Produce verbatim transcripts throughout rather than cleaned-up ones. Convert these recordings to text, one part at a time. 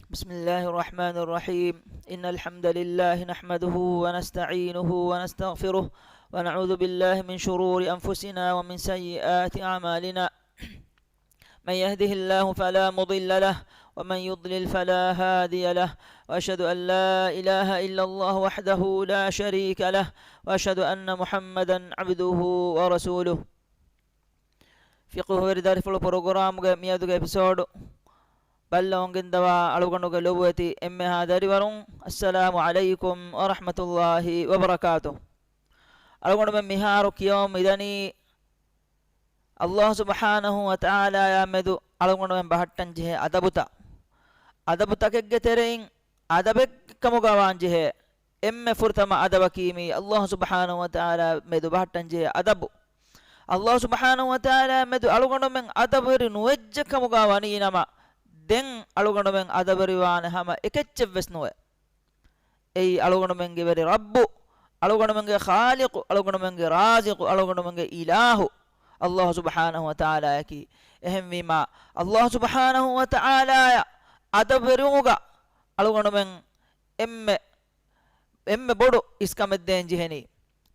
بسم الله الرحمن الرحيم. إن الحمد لله نحمده ونستعينه ونستغفره، ونعوذ بالله من شرور أنفسنا ومن سيئات أعمالنا. من يهده الله فلا مضل له، ومن يضلل فلا هادي له، وأشهد أن لا إله إلا الله وحده لا شريك له، وأشهد أن محمدا عبده ورسوله. ފިޤުހުވެރި ދަރިފުޅު ޕްރޮގްރާމުގެ މިއަދުގެ އެޕިސޯޑު ބައްލަވަން ގެންދަވާ އަޅުގަނޑުގެ ލޮބުވެތި އެންމެހާ ދަރިވަރުން، އައްސަލާމު ޢަލައިކުމް ވަރަޙްމަތުﷲި ވަބަރަކާތު. އަޅުގަނޑުމެން މިހާރު ކިޔަވަން މިދަނީ، އައްލާހު ސުބްޙާނަހު ވަތަޢާލާޔާ މެދު އަޅުގަނޑުމެން ބަހައްޓަން ޖެހޭ އަދަބުތައް. އަދަބުތަކެއްގެ ތެރެއިން އަދަބެއްކަމުގަ ވާން ޖެހޭ އެންމެ ފުރަތަމަ އަދަބަކީ މީ އައްލާހު ސުބްޙާނަހު ވަތަޢާލާ މެދު ބަހައްޓަން ޖެހޭ އަދަބު. އައްލާހު ސުބްޙާނަހު ވަތަޢާލާ މެދު އަޅުގަނޑުމެން އަދަބުވެރި ނުވެއްޖެ ކަމުގަ ވަނީ ނަމަ، ދެން އަޅުގަނޑުމެން އަދަބުވެރިވާނެ ހަމަ އެކެއްޗެއްވެސް ނުވޭ. އެއީ އަޅުގަނޑުމެންގެ ވެރި ރައްބު، އަޅުގަނޑުމެންގެ ޚާލިޤު، އަޅުގަނޑުމެންގެ ރާޒިޤު، އަޅުގަނޑުމެންގެ އިލާހު، އައްލާހު ސުބްޙާނަހު ވަތަޢާލާއަކީ. އެހެންވީމާ، އައްލާހު ސުބްޙާނަހު ވަތަޢާލާޔަށް އަދަބުވެރިވުމުގަ އަޅުގަނޑުމެން އެންމެ، އެންމެ ބޮޑު އިސްކަމެއް ދޭން ޖެހެނީ.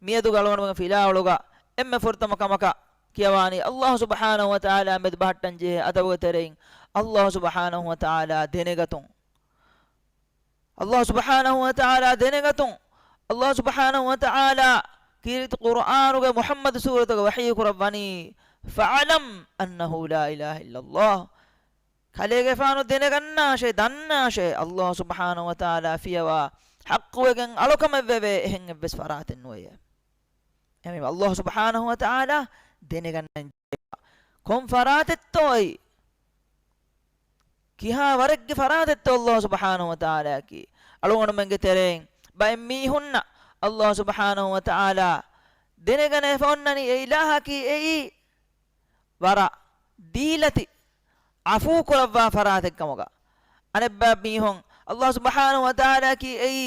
މިއަދުގެ އަޅުގަނޑުމެން ފިލާވަޅުގަ އެންމެ ފުރަތަމަ ކަމަކަށް ކިޔަވާނީ، އައްލާހު ސުބްޙާނަހު ވަތަޢާލާ މެދު ބަހައްޓަން ޖެހޭ އަދަބުގެ ތެރެއިން އައްލާހު ސުބްޙާނަހު ވަތަޢާލާ ދެނެގަތުން. އައްލާހު ސުބްޙާނަހު ވަތަޢާލާ ދެނެގަތުން، އައްލާހު ސުބްޙާނަހު ވަތަޢާލާ ކީރިތި ޤުރުއާނުގެ މުޙައްމަދު ސޫރަތުގަ ވަޙީ ކުރައްވަނީ، فَاعْلَمْ أَنَّهُ لَا إِلَهَ إِلَّا اللَّهُ. ކަލޭގެފާނު ދެނެގަންނާށޭ، ދަންނާށޭ، އައްލާހު ސުބްޙާނަހު ވަތަޢާލާ ފިޔަވާ ޙައްޤުވެގެން އަޅުކަމެއް ވެވޭ އެހެން އެއްވެސް ފަރާތެއް ނުވެޔޭ. އެހެންވީމަ، އައްލާހު ސުބްޙާނަހު ވަތަޢާލާ ދެނެގަންނަން ޖެހޭ ކޮން ފަރާތެއްތޯ އެއީ؟ ކިހާ ވަރެއްގެ ފަރާތެއްތޯ އައްލާހު ސުބްޙާނަހު ވަތަޢާލާއަކީ؟ އަޅުގަނޑުމެންގެ ތެރެއިން ބައެއް މީހުންނަށް އައްލާހު ސުބްޙާނަހު ވަތަޢާލާ ދެނެގަނެފަ އޮންނަނީ އެ އިލާހަކީ އެއީ ވަރަށް ދީލަތި، ޢަފޫ ކުރައްވާ ފަރާތެއް ކަމުގަ. އަނެއްބައި މީހުން އައްލާހު ސުބްޙާނަހު ވަތަޢާލާއަކީ އެއީ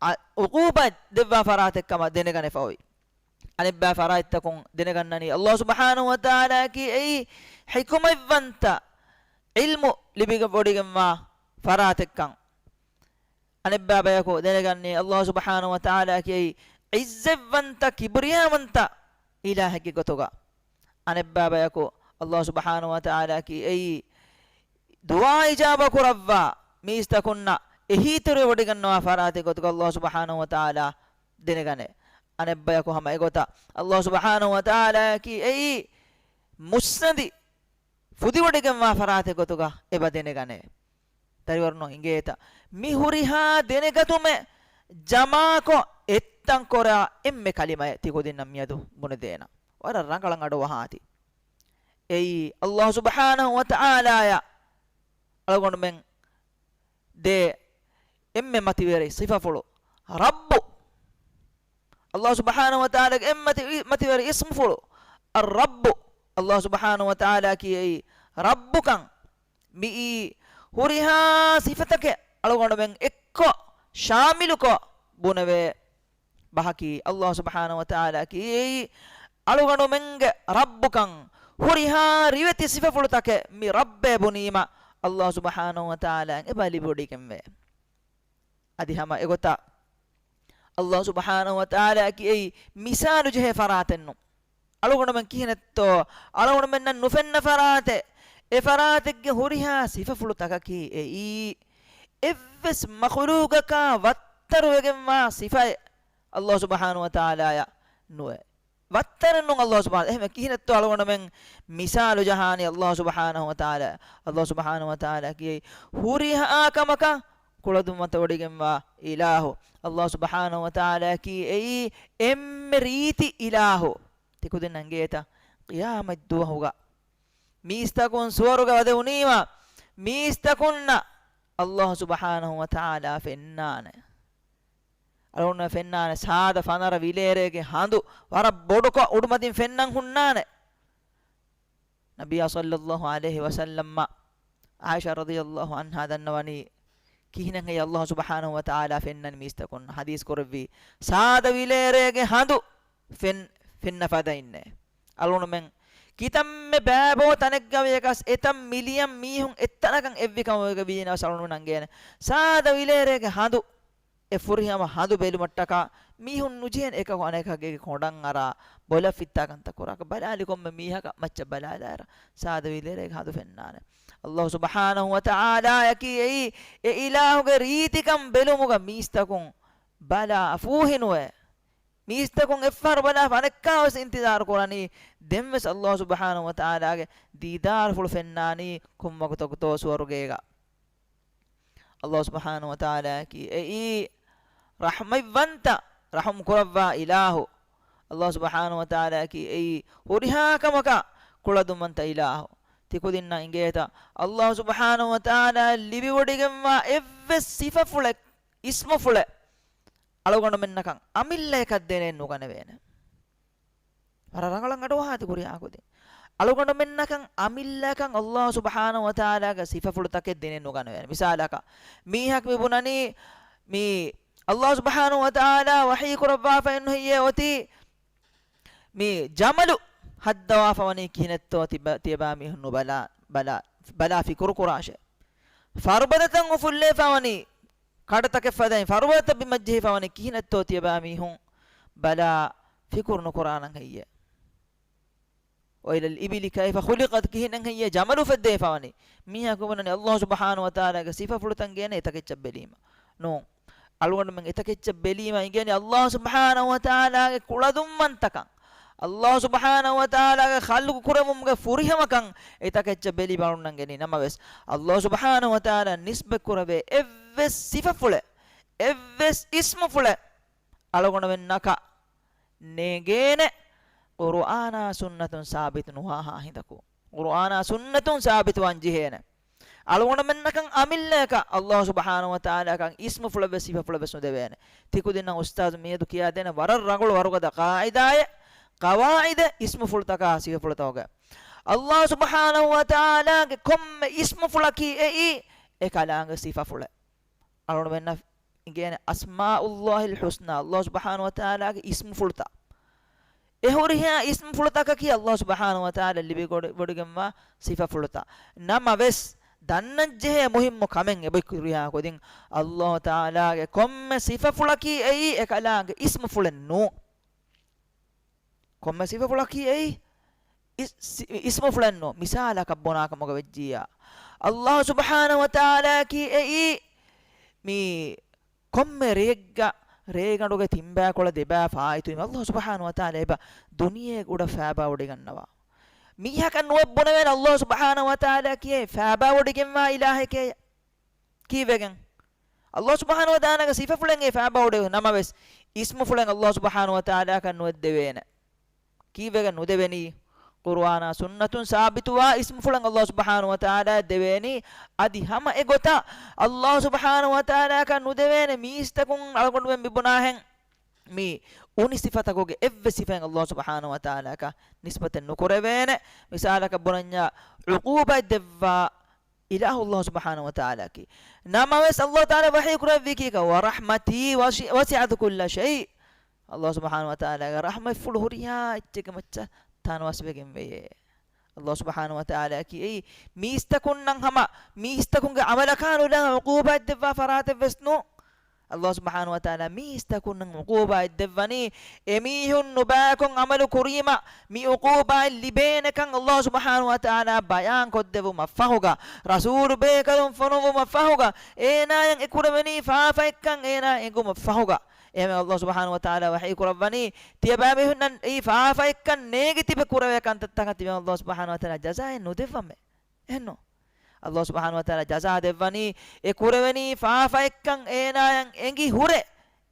އަ-، ޢުޤޫބާތް ދެއްވާ ފަރާތެއް ކަމަށް ދެނެގަނެފަ އޮތް. އަނެއްބައި ފަރާތްތަކުން ދެނެގަންނަނީ އައްލާހު ސުބްޙާނަހު ވަތަޢާލާއަކީ އެއީ ޙިކުމަތްވަންތަ، ޢިލްމު ލިބިގެންވޮޑިގެންވާ ފަރާތެއްކަން. އަނެއްބައި ބަޔަކު ދެނެގަންނީ އައްލާހު ސުބްޙާނަހު ވަތަޢާލާއަކީ އެއީ ޢިއްޒަތްވަންތަ، ކިބްރިޔާވަންތަ އިލާހެއްގެ ގޮތުގަ. އަނެއްބައި ބަޔަކު އައްލާހު ސުބްޙާނަހު ވަތަޢާލާއަކީ އެއީ ދުޢާ އިޖާބަ ކުރައްވާ، މީސްތަކުންނަށް އެހީތެރިވެވޮޑިގަންނަވާ ފަރާތެއް ގޮތުގަ އައްލާހު ސުބްޙާނަހު ވަތަޢާލާ ދެނެގަނޭ. އަނެއްބަޔަކު ހަމަ އެގޮތަށް އައްލާހު ސުބްޙާނަހު ވަތަޢާލާއަކީ އެއީ މުއްސަނދި ފުދިވޮޑިގެންވާ ފަރާތެއް ގޮތުގަ އެބަ ދެނެގަނޭ. ދަރިވަރުން އިނގޭތަ؟ މި ހުރިހާ ދެނެގަތުމެއް ޖަމާކޮށް އެއްތަން ކުރާ އެންމެ ކަލިމައެއް ތިކުދިންނަށް މިއަދު ބުނެދޭނަން. ވަރަށް ރަނގަޅަށް އަޑުއަހާތި. އެއީ އައްލާހު ސުބްޙާނަހު ވަތަޢާލާޔަށް އަޅުގަނޑުމެން ދޭ އެންމެ މަތިވެރި ސިފަފުޅު ރައްބު. އައްލާހު ސުބްޙާނަހު ވަތަޢާލާގެ އެންމެ މަތި-، މަތިވެރި އިސްމުފުޅު އައްރައްބު. އައްލާހު ސުބްޙާނަހު ވަތަޢާލާއަކީ އެއީ ރައްބުކަން. މިއީ ހުރިހާ ސިފަތަކެއް އަޅުގަނޑުމެން އެއްކޮށް، ޝާމިލުކޮށް ބުނެވޭ ބަހަކީ، އައްލާހު ސުބްޙާނަހު ވަތަޢާލާއަކީ އެއީ އަޅުގަނޑުމެންގެ ރައްބުކަން. ހުރިހާ ރިވެތި ސިފަފުޅުތަކެއް މި ރައްބޭ ބުނީމަ، އައްލާހު ސުބްޙާނަހު ވަތަޢާލާއަށް އެބަ ލިބިވޮޑިގެންވޭ. އަދި ހަމަ އެގޮތަށް އައްލާހު ސުބްޙާނަހު ވަތަޢާލާއަކީ އެއީ މިސާލު ޖެހޭ ފަރާތެއް ނޫން. އަޅުގަނޑުމެން ކިހިނެއްތޯ، އަޅުގަނޑުމެންނަށް ނުފެންނަ ފަރާތެއް، އެ ފަރާތެއްގެ ހުރިހާ ސިފަފުޅުތަކަކީ އެއީ އެއްވެސް މަޚުލޫގަކާ ވައްތަރުވެގެންވާ ސިފައެއް އައްލާހު ސުބްޙާނަހު ވަތަޢާލާއަށް ނުވޭ. ވައްތަރެއް ނޫން އައްލާހު ސުބްޙާނަ. އެހެންވެ، ކިހިނެއްތޯ އަޅުގަނޑުމެން މިސާލު ޖަހާނީ އައްލާހު ސުބްޙާނަހު ވަތަޢާލާ. އައްލާހު ސުބްޙާނަހު ވަތަޢާލާއަކީ ހުރިހާ ކަމަކަށް ކުޅަދުންވަންތަވޮޑިގެންވާ އިލާހު. އައްލާހު ސުބްޙާނަހު ވަތަޢާލާއަކީ އެއީ އެންމެ ރީތި އިލާހު. ތިކުދިންނަށް އެނގޭތަ؟ ޤިޔާމަތް ދުވަހުގަ މީސްތަކުން ސުވަރުގެ ވަދެވުނީމަ، މީސްތަކުންނަށް އައްލާހު ސުބްޙާނަހު ވަތަޢާލާ ފެންނާނެ. އަޅުގަނޑުމެން ފެންނާނެ ސާދަ ފަނަރަ ވިލޭރޭގެ ހަނދު ވަރަށް ބޮޑުކޮށް އުޑުމަތިން ފެންނަން ހުންނާނެ. ނަބިއްޔާ ޞައްލައްލާހު ޢަލައިހި ވަސައްލަމަށް ޢާއިޝާ ރަޟިޔައްލާހު ޢަންހާ ދަންނަވަނީ ކިހިނެއްހޭ އައްލާހު ސުބްޙާނަހު ވަތަޢާލާ ފެންނަނީ މީސްތަކުން. ޙަދީޘް ކުރެއްވީ ސާދަ ވިލޭރޭގެ ހަނދު ފެން-، ފެންނަ ފަދައިންނޭ. އަޅުގަނޑުމެން ކިތަންމެ ބައިބޯ ތަނެއްގަ ވިޔަކަސް އެތަން މިލިއަން މީހުން އެއްތަނަކަށް އެއްވި ކަމަށް ވެގެން ވީނަވެސް އަޅުގަނޑުމެން އަނގޭނެ. ސާދަ ވިލޭރޭގެ ހަނދު އެ ފުރިހަމަ ހަނދު ބެލުމަށްޓަކާ މީހުން ނުޖެހޭނެ އެކަކު އަނެކަކު ގޭގެ ކޮނޑަށް އަރާ ބޮލަށް ފިއްތާ ކަންތައް ކުރާކަށް. ބަލާލި ކޮންމެ މީހަކަށް މައްޗަށް ބަލާލާއިރަށް ސާދަ ވިލޭރޭގެ ހަނދު ފެންނާނެ. އައްލާހު ސުބްޙާނަހު ވަތަޢާލާއަކީ އެއީ އެ އިލާހުގެ ރީތިކަން ބެލުމުގަ މީސްތަކުން ބަލާ ފޫހިނުވޭ. މީސްތަކުން އެއްފަހަރު ބަލާފަ އަނެއްކާވެސް އިންތިޒާރު ކުރަނީ. ދެންވެސް އައްލާހު ސުބްޙާނަހު ވަތަޢާލާގެ ދީދާރުފުޅު ފެންނާނީ ކޮން ވަގުތަކުތޯ ސުވަރުގޭގަ. އައްލާހު ސުބްޙާނަހު ވަތަޢާލާއަކީ އެއީ ރަޙްމަތްވަންތަ، ރަޙުމް ކުރައްވާ އިލާހު. އައްލާހު ސުބްޙާނަހު ވަތަޢާލާއަކީ އެއީ ހުރިހާ ކަމަކަށް ކުޅަދުންވަންތަ އިލާހު. ތިކުދިންނަށް އިނގޭތަ؟ އައްލާހު ސުބްޙާނަހު ވަތަޢާލާ ލިބިވޮޑިގެންވާ އެއްވެސް ސިފަފުޅެއް، އިސްމުފުޅެއް އަޅުގަނޑުމެންނަކަށް އަމިއްލައަކަށް ދެނެއް ނުގަނެވޭނެ. ވަރަށް ރަނގަޅަށް އަޑުއަހާތި ކުރިހާ ކުދިން. އަޅުގަނޑުމެންނަކަށް އަމިއްލައަކަށް އައްލާހު ސުބްޙާނަހު ވަތަޢާލާގެ ސިފަފުޅުތަކެއް ދެނެއް ނުގަނެވޭނެ. މިސާލަކަށް، މީހަކު މި ބުނަނީ، މި އައްލާހު ސުބްޙާނަހު ވަތަޢާލާ ވަޙީ ކުރައްވާފައެއްނު ހެއްޔޭ އޮތީ؟ މި ޖަމަލު ހައްދަވާފަވަނީ ކިހިނެއްތޯ ތިބަ-، ތިޔަބައިމީހުން ނުބަލާ، ބަލާ، ބަލާ ފިކުރު ކުރާށޭ. ފަރުބަދަތައް އުފުއްލޭފަވަނީ ކަނޑުތަކެއް ފަދައިން ފަރުބަދަތައް ބިމަށްޖެހިފަވަނީ ކިހިނެއްތޯ ތިޔަބައިމީހުން ބަލާ ފިކުރު ނުކުރާނަން ހެއްޔޭ؟ وإلى الإبل كيف خلقت، ކިހިނެއް ހެއްޔޭ ޖަމަލު އުފެއްދެވިފަވަނީ؟ މީހަކު ބުނަނީ އައްލާހު ސުބްޙާނަހު ވަތަޢާލާގެ ސިފަފުޅުތައް ގޭނެ އެތަކެއްޗަށް ބެލީމަ. ނޫން. އަޅުގަނޑުމެން އެތަކެއްޗަށް ބެލީމަ އިނގޭނީ އައްލާހު ސުބްޙާނަހު ވަތަޢާލާގެ ކުޅަދުންވަންތަކަން، އައްލާހު ސުބްޙާނަހު ވަތަޢާލާގެ ޚަލްޤު ކުރެވުމުގެ ފުރިހަމަކަން އެތަކެއްޗަށް ބެލީ ބަލަން ގެނީ. ނަމަވެސް، އައްލާހު ސުބްޙާނަހު ވަތަޢާލާ ނިސްބަތް ކުރެވޭ އެއްވެސް ސިފަފުޅެއް، އެއްވެސް އިސްމުފުޅެއް އަޅުގަނޑުމެންނަކަށް ނޭނގޭނެ، ޤުރުއާނާ ސުންނަތުން ސާބިތު ނުވާހާ ހިނދަކު. ޤުރުއާނާ ސުންނަތުން ސާބިތުވާން ޖެހޭނެ. އަޅުގަނޑުމެންނަކަށް އަމިއްލައަކަށް އައްލާހު ސުބްޙާނަހު ވަތަޢާލާއަކަށް އިސްމުފުޅެއްވެސް ސިފަފުޅެއްވެސް ނުދެވޭނެ. ތިކުދިންނަށް އުސްތާޛު މިއަދު ކިޔާދޭނެ ވަރަށް ރަނގަޅު ވަރުގަދަ ޤާޢިދާއެއް، ޤަވާޢިދެއް އިސްމުފުޅުތަކާ ސިފަފުޅުތަކުގެ. އައްލާހު ސުބްޙާނަހު ވަތަޢާލާގެ ކޮންމެ އިސްމުފުޅަކީ އެއީ އެ ކަލާނގެ ސިފަފުޅެއް. އަޅުގަނޑުމެންނަށް އިނގޭނެ އަސްމާއުއްލާހިލް ޙުސްނާ، އައްލާހު ސުބްޙާނަހު ވަތަޢާލާގެ އިސްމުފުޅުތައް. އެ ހުރިހާ އިސްމުފުޅުތަކަކީ އައްލާހު ސުބްޙާނަހު ވަތަޢާލާ ލިބިގޮޑި-، ވޮޑިގެންވާ ސިފަފުޅުތައް. ނަމަވެސް، ދަންނަންޖެހޭ މުހިއްމު ކަމެއް އެބައި ކުރިހާ ކުދިން، އައްލާހު ތަޢާލާގެ ކޮންމެ ސިފަފުޅަކީ އެއީ އެކަލާނގެ އިސްމުފުޅެއް ނޫން. ކޮންމެ ސިފަފުޅަކީ އެއީ އިސް-، ސި-، އިސްމުފުޅެއް ނޫން. މިސާލަކަށް ބުނާކަމުގަ ވެއްޖިއްޔާ، އައްލާހު ސުބްޙާނަހު ވަތަޢާލާއަކީ އެއީ މި ކޮންމެ ރެއެއްގަ ރޭގަނޑުގެ ތިންބައިކޮޅަށް ދެބައި ފާއިތުވީމަ އައްލާހު ސުބްޙާނަހު ވަތަޢާލާ އެބަ ދުނިޔޭގަ އުޑަ ފައިބާވޮޑިގަންނަވާ. މީހަކަށް ނުވެ ބުނެވޭނެ އައްލާހު ސުބްޙާނަހު ވަތަޢާލާއަކީ އެ ފައިބާވޮޑިގެންވާ އިލާހެކޭ. ކީއްވެގެން؟ އައްލާހު ސުބްޙާނަހު ވަތަޢާލާގެ ސިފަފުޅެއް އެ ފައިބާވޮޑި ނަމަވެސް، އިސްމުފުޅެއް އައްލާހު ސުބްޙާނަހު ވަތަޢާލާއަކަށް ނުވެ ދެވޭނެ. ކީއްވެގެން ނުދެވެނީ؟ ޤުރުއާނާ ސުންނަތުން ސާބިތުވާ އިސްމުފުޅެއް އައްލާހު ސުބްޙާނަހު ވަތަޢާލާ ދެވޭނީ. އަދި ހަމަ އެގޮތަށް އައްލާހު ސުބްޙާނަހު ވަތަޢާލާއަކަށް ނުދެވޭނެ މީސްތަކުން އަޅުގަނޑުމެން މިބުނާހެން މި އުނި ސިފަތަކުގެ އެއްވެސް ސިފައެއް އައްލާހު ސުބްޙާނަހު ވަތަޢާލާއަކަށް ނިސްބަތެއް ނުކުރެވޭނެ. މިސާލަކަށް ބުނަންޏާ، ޢުޤޫބާތް ދެއްވާ އިލާހު އައްލާހު ސުބްޙާނަހު ވަތަޢާލާއަކީ. ނަމަވެސް އައްލާހު ތަޢާލާ ވަޙީ ކުރެއްވީ ކީކަ؟ وَرَحْمَتِي وَسِعَتْ كُلَّ شَيْءٍ. އައްލާހު ސުބްޙާނަހު ވަތަޢާލާގެ ރަޙްމަތްފުޅު ހުރިހާ އެއްޗެއްގެ މައްޗަށް ތަނަވަސްވެގެން ވެޔޭ. އައްލާހު ސުބްޙާނަހު ވަތަޢާލާއަކީ އެއީ މީސްތަކުންނަށް ހަމަ މީސްތަކުންގެ ޢަމަލަކާ ނުލާ ޢުޤޫބާތް ދެއްވާ ފަރާތެއް ވެސް ނޫން. އައްލާހު ސުބްޙާނަހު ވަތަޢާލާ މީސްތަކުންނަށް ޢުޤޫބާތް ދެއްވަނީ، އެމީހުން ނުބައިކޮށް ޢަމަލު ކުރީމަ، މި ޢުޤޫބާތް ލިބޭނެކަން އައްލާހު ސުބްޙާނަހު ވަތަޢާލާ ބަޔާން ކޮށްދެއްވުމަށް ފަހުގަ، ރަސޫލު ބޭކަލުން ފޮނުއްވުމަށް ފަހުގަ، އޭނާޔަށް އެ ކުރެވެނީ ފާފައެއްކަން އޭނާ އެނގުމަށް ފަހުގަ، އެހެން އައްލާހު ސުބްޙާނަހު ވަތަޢާލާ ވަޙީ ކުރައްވަނީ، ތިޔަބައިމީހުންނަށް އެއީ ފާފައެއްކަން ނޭނގި ތިބެ ކުރެވޭ ކަންތައްތަކަށް ތިބެ އައްލާހު ސުބްޙާނަހު ވަތަޢާލާ ޖަޒާއެއް ނުދެއްވަމޭ. އެހެންނު؟ އައްލާހު ސުބްޙާނަހު ވަތަޢާލާ ޖަޒާ ދެއްވަނީ، އެ ކުރެވެނީ ފާފައެއްކަން އޭނާޔަށް އެނގި ހުރެ،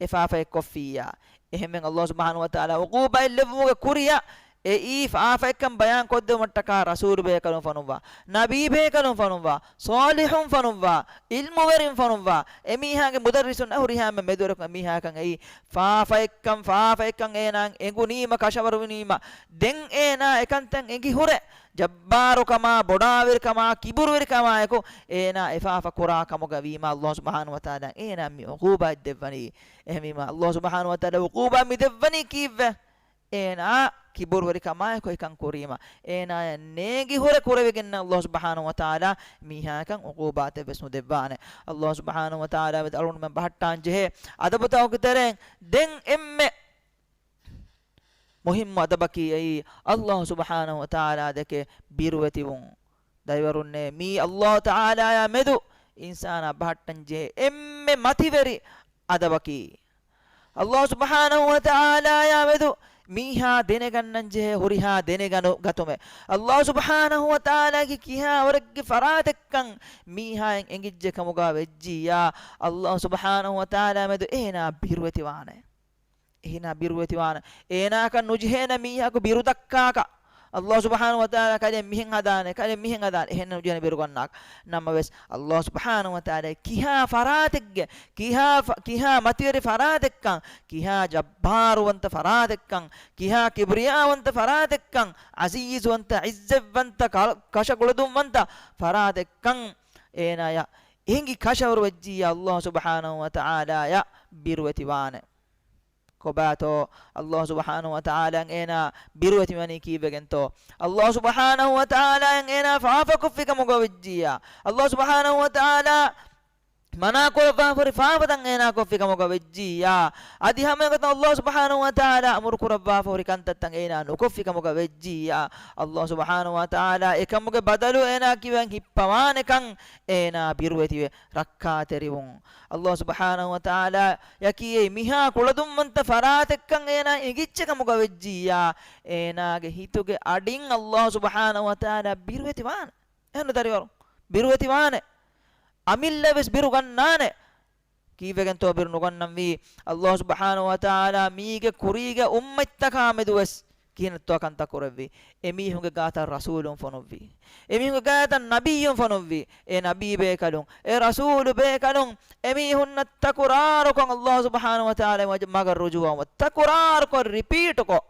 އެ ފާފައެއް ކޮށްފިއްޔާ. އެހެންމެން އައްލާހު ސުބްޙާނަހު ވަތަޢާލާ ޢުޤޫބާތް ލެއްވުމުގެ ކުރިއަށް، އެއީ ފާފައެއްކަން ބަޔާން ކޮށްދެވުމަށްޓަކާ ރަސޫލު ބޭކަލުން ފޮނުއްވާ، ނަބީ ބޭކަލުން ފޮނުއްވާ، ޞާލިޙުން ފޮނުއްވާ، ޢިލްމުވެރިން ފޮނުއްވާ، އެމީހާގެ މުދައްރިސުން ހުރިހާ އެންމެ މެދުވެރިކޮށް އެމީހާކަން އެއީ ފާފައެއްކަން، ފާފައެއްކަން އޭނާ އެނގުނީމަ، ކަށަވަރުވުނީމަ، ދެން އޭނާ އެކަންތައް އެނގި ހުރެ، ޖައްބާރުކަމާ، ބޮޑާވެރިކަމާ، ކިބުރުވެރިކަމާއެކު އޭނާ އެ ފާފަ ކުރާ ކަމުގަ ވީމަ، އައްލާހު ސުބްޙާނަހު ވަތަޢާލާ އޭނާ މި ޢުޤޫބާތް ދެއްވަނީ. އެހެންވީމަ، އައްލާހު ސުބްޙާނަހު ވަތަޢާލާ ޢުޤޫބާ މި ދެއްވަނީ ކީއްވެ؟ އޭނާ ކިބުރުވެރިކަމާއެކު އެކަން ކުރީމަ، އޭނާޔަށް ނޭނގި ހުރެ ކުރެވިގެން އަﷲ ސުބްޙާނަހޫ ވަތަޢާލާ މީހާއަކަށް ޢުޤޫބާތެއް ވެސް ނުދެއްވާނެ. އަﷲ ސުބްޙާނަހޫ ވަތަޢާލާ ވެދި އަޅުގަނޑުމެން ބަހައްޓާން ޖެހޭ އަދަބުތަކުގެ ތެރެއިން ދެން އެންމެ މުހިއްމު އަދަބަކީ އެއީ، އަﷲ ސުބްޙާނަހޫ ވަތަޢާލާ ދެކެ ބިރުވެތިވުން. ދައިވަރުންނޭ، މީ އަﷲ ތަޢާލާޔާ މެދު އިންސާނާ ބަހައްޓަން ޖެހޭ އެންމެ މަތިވެރި އަދަބަކީ، އަﷲ ސުބްޙާނަހޫ ވަތަޢާލާޔާ މެދު މީހާ ދެނެގަންނަން ޖެހޭ ހުރިހާ ދެނެގަނު ގަތުމެއް. އަﷲ ސުބްޙާނަހޫ ވަތަޢާލާގެ ކިހާ ވަރެއްގެ ފަރާތެއްކަން މީހާއަށް އެނގިއްޖެ ކަމުގަ ވެއްޖިއްޔާ، އަﷲ ސުބްޙާނަހޫ ވަތަޢާލާ މެދު އޭނާ ބިރުވެތިވާނެ. އޭނާ ބިރުވެތިވާނެ. އޭނާއަކަށް ނުޖެހޭނެ މީހަކު ބިރުދައްކާކަށް. އަﷲ ސުބްޙާނަހޫ ވަތަޢާލާ ކަލޭ މިހެން ހަދާނެ، ކަލޭ މިހެން ހަދާނެ. އެހެން ނުޖެހޭނެ ބިރުގަންނާކަށް. ނަމަވެސް، އަﷲ ސުބްޙާނަހޫ ވަތަޢާލާ ކިހާ ފަރާތެއްގެ، ކިހާ ފަ-، ކިހާ މަތިވެރި ފަރާތެއްކަން، ކިހާ ޖައްބާރުވަންތަ ފަރާތެއްކަން، ކިހާ ކިބްރިޔާވަންތަ ފަރާތެއްކަން، ޢަޒީޒުވަންތަ، ޢިއްޒަތްވަންތަ، ކަ-، ކަށަ ކުޅަދުންވަންތަ ފަރާތެއްކަން އޭނާޔަށް އެނގި ކަށަވަރު ވެއްޖިއްޔާ، އަﷲ ސުބްޙާނަހޫ ވަތަޢާލާޔަށް ބިރުވެތިވާނެ. ކޮބާތޯ؟ އަﷲ ސުބްޙާނަހޫ ވަތަޢާލާއަށް އޭނާ ބިރުވެތިވަނީ ކީއްވެގެންތޯ؟ އަﷲ ސުބްޙާނަހޫ ވަތަޢާލާއަށް އޭނާ ފާފަކޮށްފި ކަމުގަ ވެއްޖިއްޔާ، އަﷲ ސުބްޙާނަހޫ ވަތަޢާލާ މަނާކުރައްވާފަހުރި ފާފަތައް އޭނާ ކޮށްފި ކަމުގަ ވެއްޖިއްޔާ، އަދި ހަމައެގޮތަށް އަﷲ ސުބްޙާނަހޫ ވަތަޢާލާ އަމުރު ކުރައްވާފަހުރި ކަންތައްތައް އޭނާ ނުކޮށްފި ކަމުގަ ވެއްޖިއްޔާ، އަﷲ ސުބްޙާނަހޫ ވަތަޢާލާ އެކަމުގެ ބަދަލު އޭނާ ކިބައިން ހިއްޕަވާނެކަން އޭނާ ބިރުވެތިވެ ރައްކާތެރިވުން. އަﷲ ސުބްޙާނަހޫ ވަތަޢާލާއަކީ އެ މިހާ ކުޅަދުންވަންތަ ފަރާތެއްކަން އޭނާ އެނގިއްޖެ ކަމުގަ ވެއްޖިއްޔާ، އޭނާގެ ހިތުގެ އަޑިން އަﷲ ސުބްޙާނަހޫ ވަތަޢާލާ ބިރުވެތިވާނެ. އެހެން ދަރިވަރު ބިރުވެތިވާނެ. އަމިއްލަ ވެސް ބިރު ގަންނާނެ. ކީއްވެގެންތޯ ބިރު ނުގަންނަންވީ؟ އަﷲ ސުބްޙާނަހޫ ވަތަޢާލާ މީގެ ކުރީގެ އުއްމަތްތަކާ މެދުވެސް ކިހިނެއްތޯ ކަންތައް ކުރެއްވީ؟ އެމީހުންގެ ގާތަށް ރަސޫލުން ފޮނުއްވީ. އެމީހުންގެ ގާތަށް ނަބިއްޔުން ފޮނުއްވީ. އެ ނަބީ ބޭކަލުން، އެ ރަސޫލު ބޭކަލުން އެމީހުންނަށް ތަކުރާރުކޮށް އަﷲ ސުބްޙާނަހޫ ވަތަޢާލާގެ މަގަށް ރުޖޫޢަވުމަށް، ތަކުރާރުކޮށް ރިޕީޓުކޮށް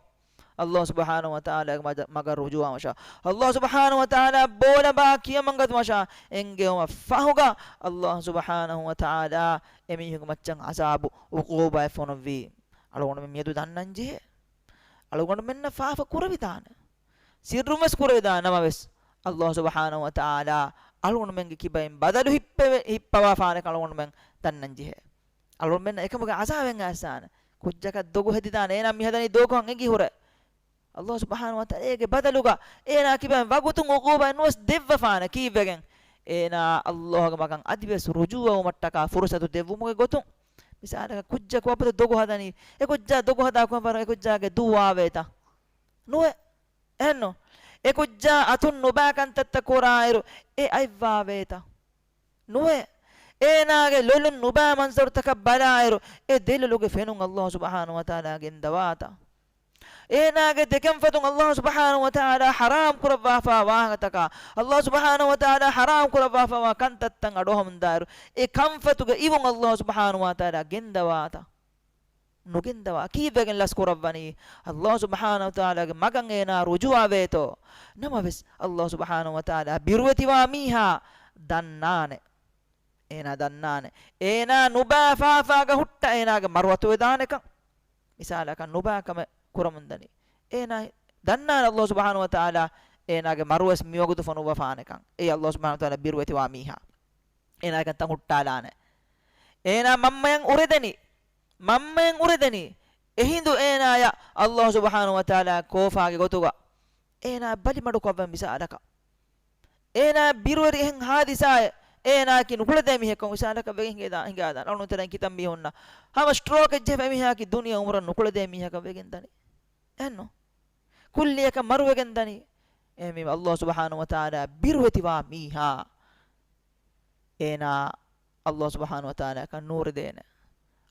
އަﷲ ސުބްޙާނަހޫ ވަތަޢާލާގެ މަގަށް ރުޖޫޢަވުމަށާ، އަﷲ ސުބްޙާނަހޫ ވަތަޢާލާ ބޯލަބާ ކިޔަމަންގަތުމަށާ އެންގެވުމަށް ފަހުގަ، އަﷲ ސުބްޙާނަހޫ ވަތަޢާލާ އެމީހުންގެ މައްޗަށް ޢަޒާބު ޢުޤޫބާތް ފޮނުއްވީ. އަޅުގަނޑުމެން މިއަދު ދަންނަން ޖެހޭ. އަޅުގަނޑުމެންނަށް ފާފަ ކުރެވިދާނެ. ސިއްރުން ވެސް ކުރެވިދާނެ. ނަމަވެސް، އަﷲ ސުބްޙާނަހޫ ވަތަޢާލާ އަޅުގަނޑުމެންގެ ކިބައިން ބަދަލު ހިއްޕެވެ-، ހިއްޕަވާފާނެކަން އަޅުގަނޑުމެން ދަންނަން ޖެހޭ. އަޅުގަނޑުމެންނަށް އެކަމުގެ ޢަޒާބެއް އައިސާނެ. ކުއްޖަކަށް ދޮގު ހެދިދާނެ. އޭނާ މިހަދަނީ ދޯކޮށް އެނގި ހުރެ. އަﷲ ސުބްޙާނަހޫ ވަތަޢާލާ އޭގެ ބަދަލުގަ އޭނާ ކިބައިން ވަގުތުން ޢުޤޫބާތް ނުވެސް ދެއްވަފާނެ. ކީއްވެގެން؟ އޭނާ އަﷲގެ މަގަށް އަދިވެސް ރުޖޫޢަވުމަށްޓަކާ ފުރުޞަތު ދެއްވުމުގެ ގޮތުން. މިސާލަކަށް، ކުއްޖަކު ވަގުތު ދޮގު ހަދަނީ، އެ ކުއްޖާ ދޮގު ހަދާ ކޮންފަރު އެ ކުއްޖާގެ ދޫވާވޭތަ؟ ނުވެ. އެހެންނު؟ އެ ކުއްޖާ އަތުން ނުބާ ކަންތައްތައް ކުރާއިރު އެ އަތްވާވޭތަ؟ ނުވެ. އޭނާގެ ލޮލުން ނުބާ މަންޒަރުތަކަށް ބަލާއިރު، އެ ދެލޮލުގެ ފެނުން އަﷲ ސުބްޙާނަހޫ ވަތަޢާލާ ގެންދަވާތަ؟ އޭނާގެ ދެކެންފަތުން އަﷲ ސުބްޙާނަހޫ ވަތަޢާލާ ޙަރާމް ކުރައްވާފާ ވާހަކަތަކާ، އަﷲ ސުބްޙާނަހޫ ވަތަޢާލާ ޙަރާމް ކުރައްވާފާ ވާ ކަންތައްތައް އަޑުއަހަމުންދާއިރު، އެ ކަންފަތުގެ އިވުން އަﷲ ސުބްޙާނަހޫ ވަތަޢާލާ ގެންދަވާތަ؟ ނުގެންދަވާ. ކީއްވެގެން ލަސް ކުރައްވަނީ؟ އަﷲ ސުބްޙާނަހޫ ވަތަޢާލާގެ މަގަށް އޭނާ ރުޖޫޢަވޭތޯ؟ ނަމަވެސް، އަﷲ ސުބްޙާނަހޫ ވަތަޢާލާ ބިރުވެތިވާ މީހާ ދަންނާނެ. އޭނާ ދަންނާނެ. އޭނާ ނުބާ ފާފާގަ ހުއްޓަ އޭނާގެ މަރު އަތުވެދާނެކަން. މިސާލަކަށް، ނުބާ ކަމެއް ކުރަމުންދަނީ. އޭނާ ދަންނާނެ އަﷲ ސުބްޙާނަހޫ ވަތަޢާލާ އޭނާގެ މަރުވެސް މިވަގުތު ފޮނުއްވަފާނެކަން. އެއީ އަﷲ ސުބްޙާނަހޫ ވަތަޢާލާ ބިރުވެތިވާ މީހާ. އޭނާގެ ތަން ހުއްޓާލާނެ. އޭނާ މަންމަޔަށް އުރެދެނީ. މަންމަޔަށް އުރެދެނީ. އެހިނދު އޭނާޔަށް އަﷲ ސުބްޙާނަހޫ ވަތަޢާލާ ކޯފާގެ ގޮތުގަ އޭނާ ބަލިމަޑުކޮށްވަން މިސާލަކަށް. އޭނާ ބިރުވެރި އެހެން ހާދިސާއެއް އޭނާއަކީ ނުކުޅެދޭ މީހެއްކަން މިސާލަކަށް ވެގެން ހިނގާ-، ހިނގާދާނެ. އަޅުން ތެރެއިން ކިތަން މީހުންނަށް ހަމަ ސްޓްރޯކެއް ޖެހިފަ އެމީހާއަކީ ދުނިޔެ އުމުރަށް ނުކުޅެދޭ މީހަކަށް ވެގެން ދަނީ. އެހެންނު؟ ކުއްލިއަކަށް މަރުވެގެން ދަނީ. އެހެންވީމަ އަﷲ ސުބްޙާނަހޫ ވަތަޢާލާ ބިރުވެތިވާ މީހާ އޭނާ އަﷲ ސުބްޙާނަހޫ ވަތަޢާލާއަކަށް ނޫރެދޭނެ.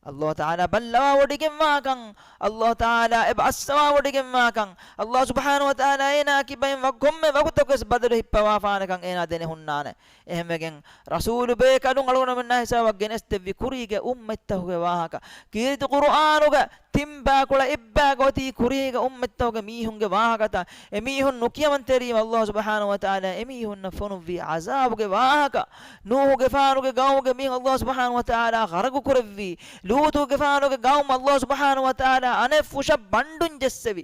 އަﷲ ތަޢާލާ ބައްލަވާވޮޑިގެންވާކަން، އަﷲ ތަޢާލާ އެބައައްސަވާވޮޑިގެންވާކަން، އަﷲ ސުބްޙާނަހޫ ވަތަޢާލާ އޭނާ ކިބައިން ވަ-، ކޮންމެ ވަގުތަކުވެސް ބަދަލު ހިއްޕަވާފާނެކަން އޭނާ ދެނެހުންނާނެ. އެހެންވެގެން، ރަސޫލު ބޭކަލުން އަޅުގަނޑުމެންނާ ހިސާބަށް ގެނެސްދެއްވި ކުރީގެ އުއްމަތްތަކުގެ ވާހަކަ، ކީރިތި ޤުރުއާނުގެ ތިންބާކުޅަ އެއްބާގަ އޮތީ ކުރީގެ އުއްމަތްތަކުގެ މީހުންގެ ވާހަކަތައް، އެމީހުން ނުކިޔަމަންތެރިވީމަ އަﷲ ސުބްޙާނަހޫ ވަތަޢާލާ އެމީހުންނަށް ފޮނުއްވި ޢަޒާބުގެ ވާހަކަ، ނޫޙުގެފާނުގެ ޤައުމުގެ މީހުން އަﷲ ސުބްޙާނަހޫ ވަތަޢާލާ ޣަރަޤު ކުރެއްވީ، ލޫޠުގެފާނުގެ ޤައުމު އަﷲ ސުބްޙާނަހޫ ވަތަޢާލާ އަނެއްފުށަށް ބަނޑުން ޖެއްސެވި.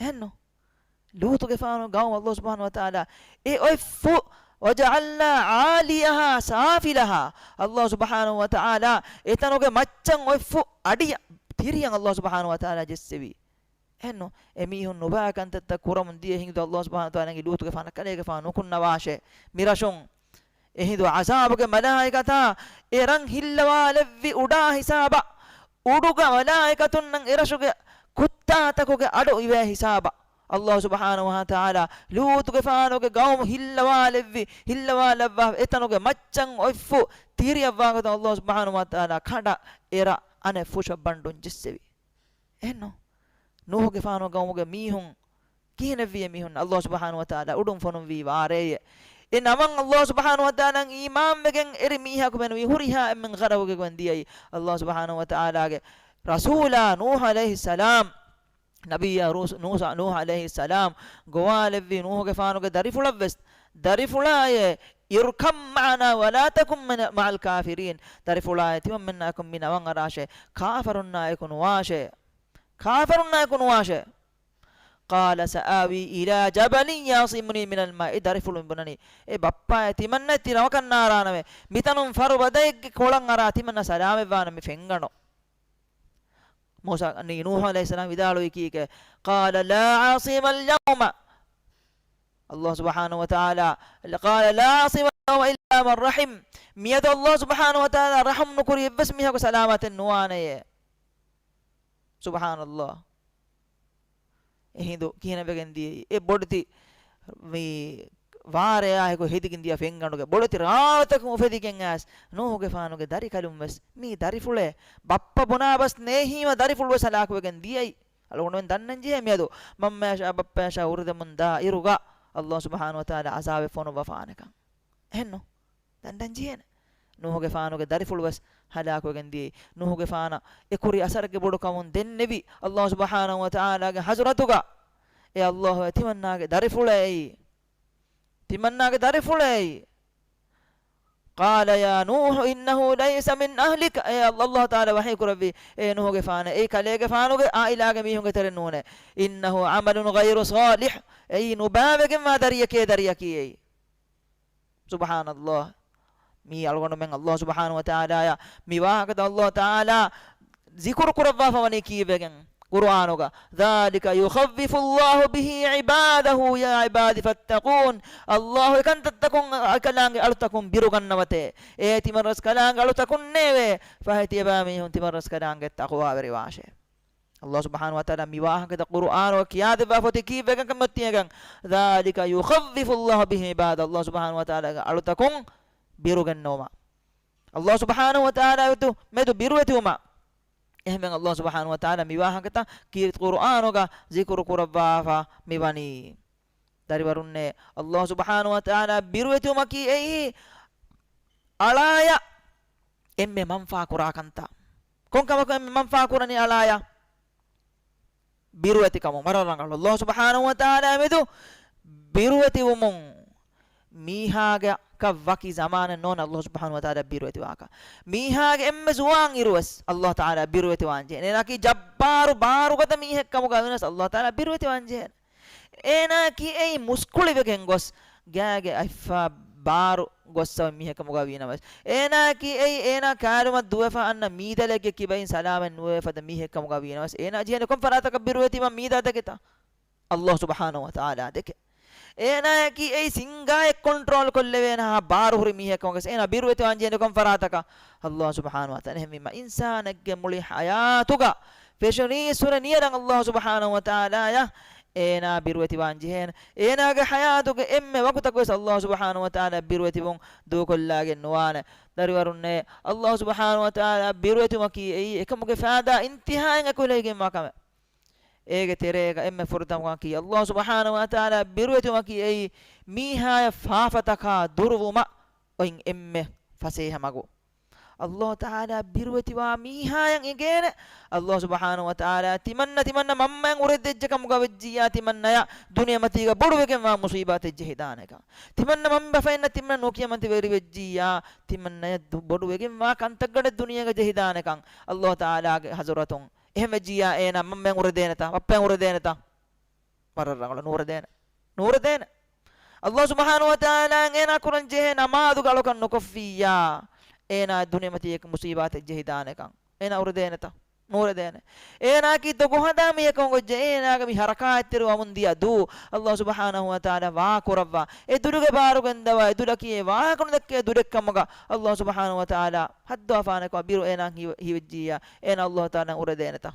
އެހެންނު؟ ލޫޠުގެފާނު ގައުމު ﷲ ސުބްޙާނަހޫ ވަތަޢާލާ އެ އޮތްފުށް، وَجَعَلْنَا عَالِيَهَا سَافِلَهَا، ﷲ ސުބްޙާނަހޫ ވަތަޢާލާ އެތަނުގެ މައްޗަށް އޮތްފުށް އަޑިއަށް ތިރިއަށް ﷲ ސުބްޙާނަހޫ ވަތަޢާލާ ޖެއްސެވި. އެހެންނު؟ އެމީހުން ނުބާ ކަންތައްތައް ކުރަމުން ދިޔަ ހިނދު ﷲ ސުބްޙާނަހޫ ވަތަޢާލާގެ ލޫޠުގެފާނަށް ކަލޭގެފާނު ނުކުންނަވާށޭ މިރަށުން. އެހިނދު ޢަޒާބުގެ މަލާއިކަތާ އެ ރަން ހިއްލަވާލެއްވި އުޑާ ހިސާބަށް، އުޑުގަ މަލާއިކަތުންނަށް އެރަށުގެ ކުއްތާތަކުގެ އަޑު އިވޭ ހިސާބަށް، ﷲ ސުބްޙާނަހޫ ވަތަޢާލާ ލޫޠުގެފާނުގެ ގައުމު ހިއްލަވާލެއްވި، ހިއްލަވާލައްވާ އެތަނުގެ މައްޗަށް އޮތްފުށް ތިރިއަށް ވާގޮތަށް ﷲ ސުބްޙާނަހޫ ވަތަޢާލާ ކަނޑަ އެރަ އަނެއް ފުށަށް ބަނޑުން ޖެއްސެވި. އެހެންނު؟ ނޫޙުގެފާނު ގައުމުގެ މީހުން ކިހިނެއްވި؟ އެމީހުން ﷲ ސުބްޙާނަހޫ ވަތަޢާލާ އުޑުން ފޮނުއްވީ ވާރޭއޭ. އެ ނަމަން ﷲ ސުބްޙާނަހޫ ވަތަޢާލާއަށް އީމާންވެގެން އެރި މީހަކު މެނުވީ ހުރިހާ އެންމެން ޣަރަގުގެ ގޮތް ދިޔައީ. ﷲ ސުބްޙާނަހޫ ވަތަޢާލާގެ ރަސޫލާ ނޫޙު ޢަލައިހިއްސަލާމް، ނަބިއްޔާ ރޫސް-، ނޫސާ-، ނޫޙު ޢަލައިހިއްސަލާމް ގޮވާލެއްވި ނޫޙުގެފާނުގެ ދަރިފުޅަށްވެސް، ދަރިފުޅާއޭ، ارْكَب مَعَنَا وَلَا تَكُن مَعَ الْكَافِرِينَ، ދަރިފުޅާއޭ، ތިމަންމެންނާއެކު މި ނަވަން އަރާށޭ، ކާފަރުންނާއެކު ނުވާށޭ. ކާފަރުންނާއެކު ނުވާށޭ. قَالَ سَآوِي إِلَىٰ جَبَلٍ يَعْصِمُنِي مِنَ الْمَاءِ. އެ ދަރިފުޅު ބުނަނީ، އޭ ބައްޕާއޭ، ތިމަންނަ ތި ނަވަކަށް ނާރާނަމޭ. މިތަނުން ފަރުބަދައެއްގެ ކޮޅަށް އަރާ ތިމަންނަ ސަލާމަތްވާނަމޭ ފެންގަނޑު. މޫސާ، ނޫޙު ޢަލައިހިއްސަލާމް ވިދާޅުވީ ކީކޭ؟ قَالَ لَا عَاصِمَ الْيَوْمَ. ﷲ ސުބްޙާނަހޫ ވަތަޢާލާ، قَالَ لَا عَاصِمَ الْيَوْمَ إِلَّا مَنْ رَحِمَ. މިއަދު ﷲ ސުބްޙާނަހޫ ވަތަޢާލާ ރަޙުމް ނުކުރި އެއްވެސް މީހަކު ސަލާމަތެއް ނުވާނެޔޭ. ސުބްޙާނަﷲ. އެހިނދު ކިހިނެއްވެގެން ދިޔައީ؟ އެ ބޮޑެތި މި ވާރެޔާ ހެކު ހެދިގެން ދިޔަ ފެންގަނޑުގެ ބޮޑެތި ރާޅުތަކުން އުފެދިގެން އައިސް، ނޫޙުގެފާނުގެ ދަރިކަލުން ވެސް މީ ދަރިފުޅޭ، ބައްޕަ ބުނާ ބަސް ނޭހީމަ ދަރިފުޅު ވެސް ހަލާކުވެގެން ދިޔައީ. އަޅުގަނޑުމެން ދަންނަން ޖެހޭ މިއަދު މަންމަޔަށާ ބައްޕަޔަށާ އުރެދެމުން ދާ އިރުގަ ﷲ ސުބްޙާނަހޫ ވަތަޢާލާ ޢަޒާބެއް ފޮނުއްވަފާނެކަން. އެހެންނު؟ ދަންނަން ޖެހޭނެ. ނޫޙުގެފާނުގެ ދަރިފުޅު ވެސް ހަލާކުވެގެން ދިޔައީ. ނޫޙުގެފާނަށް އެ ކުރި އަސަރެއްގެ ބޮޑުކަމުން ދެންނެވި ﷲ ސުބްޙާނަހޫ ވަތަޢާލާގެ ޙަޟްރަތުގަ، އޭ ﷲ، އެ ތިމަންނާގެ ދަރިފުޅޭ އެއީ. ތިމަންނާގެ ދަރިފުޅޭ އެއީ. قَالَ يَا نُوحُ إِنَّهُ لَيْسَ مِنْ أَهْلِكَ. އޭ ﷲ، ﷲ ތަޢާލާ ވަޙީ ކުރެއްވި، އޭ ނޫޙުގެފާނޭ، އެއީ ކަލޭގެފާނުގެ ޢާއިލާގެ މީހުންގެ ތެރެއިން ނޫނޭ. إِنَّهُ عَمَلٌ غَيْرُ صَالِحٍ. އެއީ ނުބާވެގެންވާ ދަރިއެކޭ، ދަރިއަކީ އެއީ. ސުބްޙާނަﷲ. މީ އަޅުގަނޑުމެން ﷲ ސުބްޙާނަހޫ ވަތަޢާލާއަށް މި ވާހަކަތައް ﷲ ތަޢާލާ ޒިކުރު ކުރައްވާފަ ވަނީ ކީއްވެގެން؟ ޤުރުއާނުގަ، ذَٰلِكَ يُخَوِّفُ اللَّهُ بِهِ عِبَادَهُ يَا عِبَادِ فَاتَّقُونِ. ﷲ އެކަންތައްތަކުން އަކަލާނގެ އަޅުތަކުން ބިރުގަންނަވަތޭ. އޭ ތިމަންރަސްކަލާނގެ އަޅުތަކުންނޭވެ! ފަހެ ތިޔަބައިމީހުން ތިމަންރަސްކަލާނގެ ތަޤްވާވެރިވާށޭ. ﷲ ސުބްޙާނަހޫ ވަތަޢާލާ މި ވާހަކަތައް ޤުރުއާނުގަ ކިޔާދެއްވާފަ އޮތީ ކީއްވެގެން ކަމެއް އޮތީގެން؟ ذَٰلِكَ يُخَوِّفُ اللَّهُ بِهِ عِبَادَهُ. ﷲ ސުބްޙާނަހޫ ވަތަޢާލާގެ އަޅުތަކުން ބިރުގެންނެވުމަށް. ﷲ ސުބްޙާނަހޫ ވަތަޢާލާ ވެތު މެދު ބިރުވެތިވުމަށް. އެހެންވެ، ﷲ ސުބްޙާނަހޫ ވަތަޢާލާ މި ވާހަކަތައް ކީރިތި ޤުރުއާނުގަ ޒިކުރު ކުރައްވާފަ މިވަނީ. ދަރިވަރުންނޭ، ﷲ ސުބްޙާނަހޫ ވަތަޢާލާ ބިރުވެތިވުމަކީ އެއީ އަޅާޔަށް އެންމެ މަންފާ ކުރާ ކަންތައް. ކޮންކަމަކު އެންމެ މަންފާ ކުރަނީ އަޅާޔަށް؟ ބިރުވެތިކަމުން. ވަރަށް ރަނގަޅު. ﷲ ސުބްޙާނަހޫ ވަތަޢާލާ މެދު ބިރުވެތިވުމުން. މީހާގެ ކަށް ވަކި ޒަމާނެއް ނޯންނަ ﷲ ސުބްޙާނަހޫ ވަތަޢާލާ ބިރުވެތިވާކަށް. މީހާގެ އެންމެ ޒުވާން އިރުވެސް ﷲ ތަޢާލާ ބިރުވެތިވާން ޖެހޭނެ. އޭނާއަކީ ޖައްބާރު ބާރުގަދަ މީހެއް ކަމުގަ ވިނަސް ﷲ ތަޢާލާ ބިރުވެތިވާން ޖެހޭނެ. އޭނާއަކީ އެއީ މުސްކުޅިވެގެން ގޮސް، ގާގެ އަތްފަ ބާރު ގޮއްސަވަ މީހެއް ކަމުގަ ވީނަމަވެސް، އޭނާއަކީ އެއީ އޭނާ ކާލުމަށް ދުވެފަ އަންނަ މީދަލެއްގެ ކިބައިން ސަލާމަތް ނުވެފަދަ މީހެއް ކަމުގަ ވީނަމަވެސް، އޭނާ ޖެހޭނެ ކޮން ފަރާތަކަށް ބިރުވެތިވާން މީދާ ދެކެތަ؟ ﷲ ސުބްޙާނަހޫ ވަތަޢާލާ ދެކެ. އޭނާއަކީ އެއީ ސިންގާއެއް ކޮންޓްރޯލް ކޮށްލެވޭނެ ހާ ބާރު ހުރި މީހެއް ކަމުގަސް، އޭނާ ބިރުވެތިވާން ޖެހޭނެ ކޮން ފަރާތަކަށް؟ ﷲ ސުބްޙާނަހޫ ވަތަޢާލާ. އެހެންވީމަ، އިންސާނެއްގެ މުޅި ޙަޔާތުގަ ފެށުނީސް ހުރެ ނިޔަރަން ﷲ ސުބްޙާނަހޫ ވަތަޢާލާއަށް އޭނާ ބިރުވެތިވާން ޖެހޭނެ. އޭނާގެ ޙަޔާތުގެ އެންމެ ވަގުތަކުވެސް ﷲ ސުބްޙާނަހޫ ވަތަޢާލާ ބިރުވެތިވުން ދޫކޮށްލާގެން ނުވާނެ. ދަރިވަރުންނޭ، ﷲ ސުބްޙާނަހޫ ވަތަޢާލާ ބިރުވެތިވުމަކީ އެއީ އެކަމުގެ ފައިދާ އިންތިހާއިން އެކުލެވިގެންވާ ކަމެއް. އޭގެ ތެރޭގަ އެންމެ ފުރަތަމަކަމަކީ، ﷲ ސުބްޙާނަހޫ ވަތަޢާލާ ބިރުވެތިވުމަކީ އެއީ މީހާޔަށް ފާފަތަކާ ދުރުވުމަށް އޮތް އެންމެ ފަސޭހަ މަގު. ﷲ ތަޢާލާ ބިރުވެތިވާ މީހާޔަށް އެނގޭނެ، ﷲ ސުބްޙާނަހޫ ވަތަޢާލާ ތިމަންނަ ތިމަންނަ މަންމައިން އުރެދެއްޖެ ކަމުގަ ވެއްޖިއްޔާ، ތިމަންނަޔަށް ދުނިޔެމަތީގަ ބޮޑުވެގެންވާ މުޞީބާތެއް ޖެހިދާނެކަން. ތިމަންނަ މަންމަ ބަފައިންނަށް ތިމަންނަ ނުކިޔަމަންތިވެރިވެއްޖިއްޔާ، ތިމަންނަޔަށް ދު-، ބޮޑުވެގެންވާ ކަންތައްގަނޑެއް ދުނިޔޭގަ ޖެހިދާނެކަން. ﷲ ތަޢާލާގެ ޙަޟްރަތުން އެހެން ވެއްޖިއްޔާ އޭނާ މަންމައިން އުރެދޭނެތަ؟ ބައްޕައިން އުރެދޭނެތަ؟ މަރަށް ރަނގަޅު ނޫރެދޭނެ. ނޫރެދޭނެ. ﷲ ސުބްޙާނަހޫ ވަތަޢާލާއަށް އޭނާ ކުރަން ޖެހޭ ނަމާދުގެ އަޅުކަން ނުކޮށްފިއްޔާ، އޭނާ ދުނިޔެމަތީ އެކި މުޞީބާތެއް ޖެހިދާނެކަން އޭނާ އުރެދޭނެތަ؟ ނޫރެދޭނެ. އޭނާއަކީ ދޮގު ހަދާ މީހަކަށް ގޮއްޖެ، އޭނާގެ މި ޙަރަކާތްތެރިވަމުން ދިޔަ ދޫ، ﷲ ސުބްޙާނަހޫ ވަތަޢާލާ ވާ ކުރައްވާ، އެ ދުލުގެ ބާރު ގެންދަވާ، އެ ދުލަކީ އެ ވާހަކަ ނުދެއްކޭ ދުލެއްކަމުގަ ﷲ ސުބްޙާނަހޫ ވަތަޢާލާ ހައްދަވާފާނެކަމަށް ބިރު އޭނާ ހީވެ-، ހީވެއްޖިއްޔާ، އޭނާ ﷲ ތަޢާލާ އުރެދޭނެތަ؟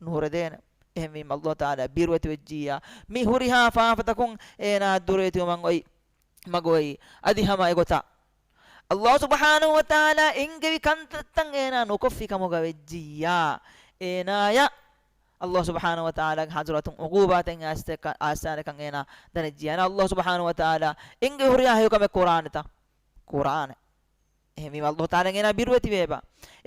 ނޫރެދޭނެ. އެހެންވީމަ ﷲ ތަޢާލާ ބިރުވެތިވެއްޖިއްޔާ، މި ހުރިހާ ފާފަތަކުން އޭނާ ދުރުވެތިވުމަށް އޮތް މަގު އޮތް. އަދި ހަމަ އެގޮތަށް ﷲ ސުބްޙާނަހޫ ވަތަޢާލާ އެންގެވި ކަންތައްތައް އޭނާ ނުކޮށްފި ކަމުގަ ވެއްޖިއްޔާ، އޭނާޔަށް ﷲ ސުބްޙާނަހޫ ވަތަޢާލާގެ ޙަޟްރަތުން ޢުޤޫބާތެއް އައިސް-، އައިސްދާނެކަން އޭނާ ދަނެއްޖިއްޔާ، އޭނާ ﷲ ސުބްޙާނަހޫ ވަތަޢާލާ އެންގެވި ހުރިހާ ހެޔޮކަމެއް ކުރާނެތަ؟ ކުރާނެ. އެހެންވީމަ ﷲ ތަޢާލާ އޭނާ ބިރުވެތިވޭބާ.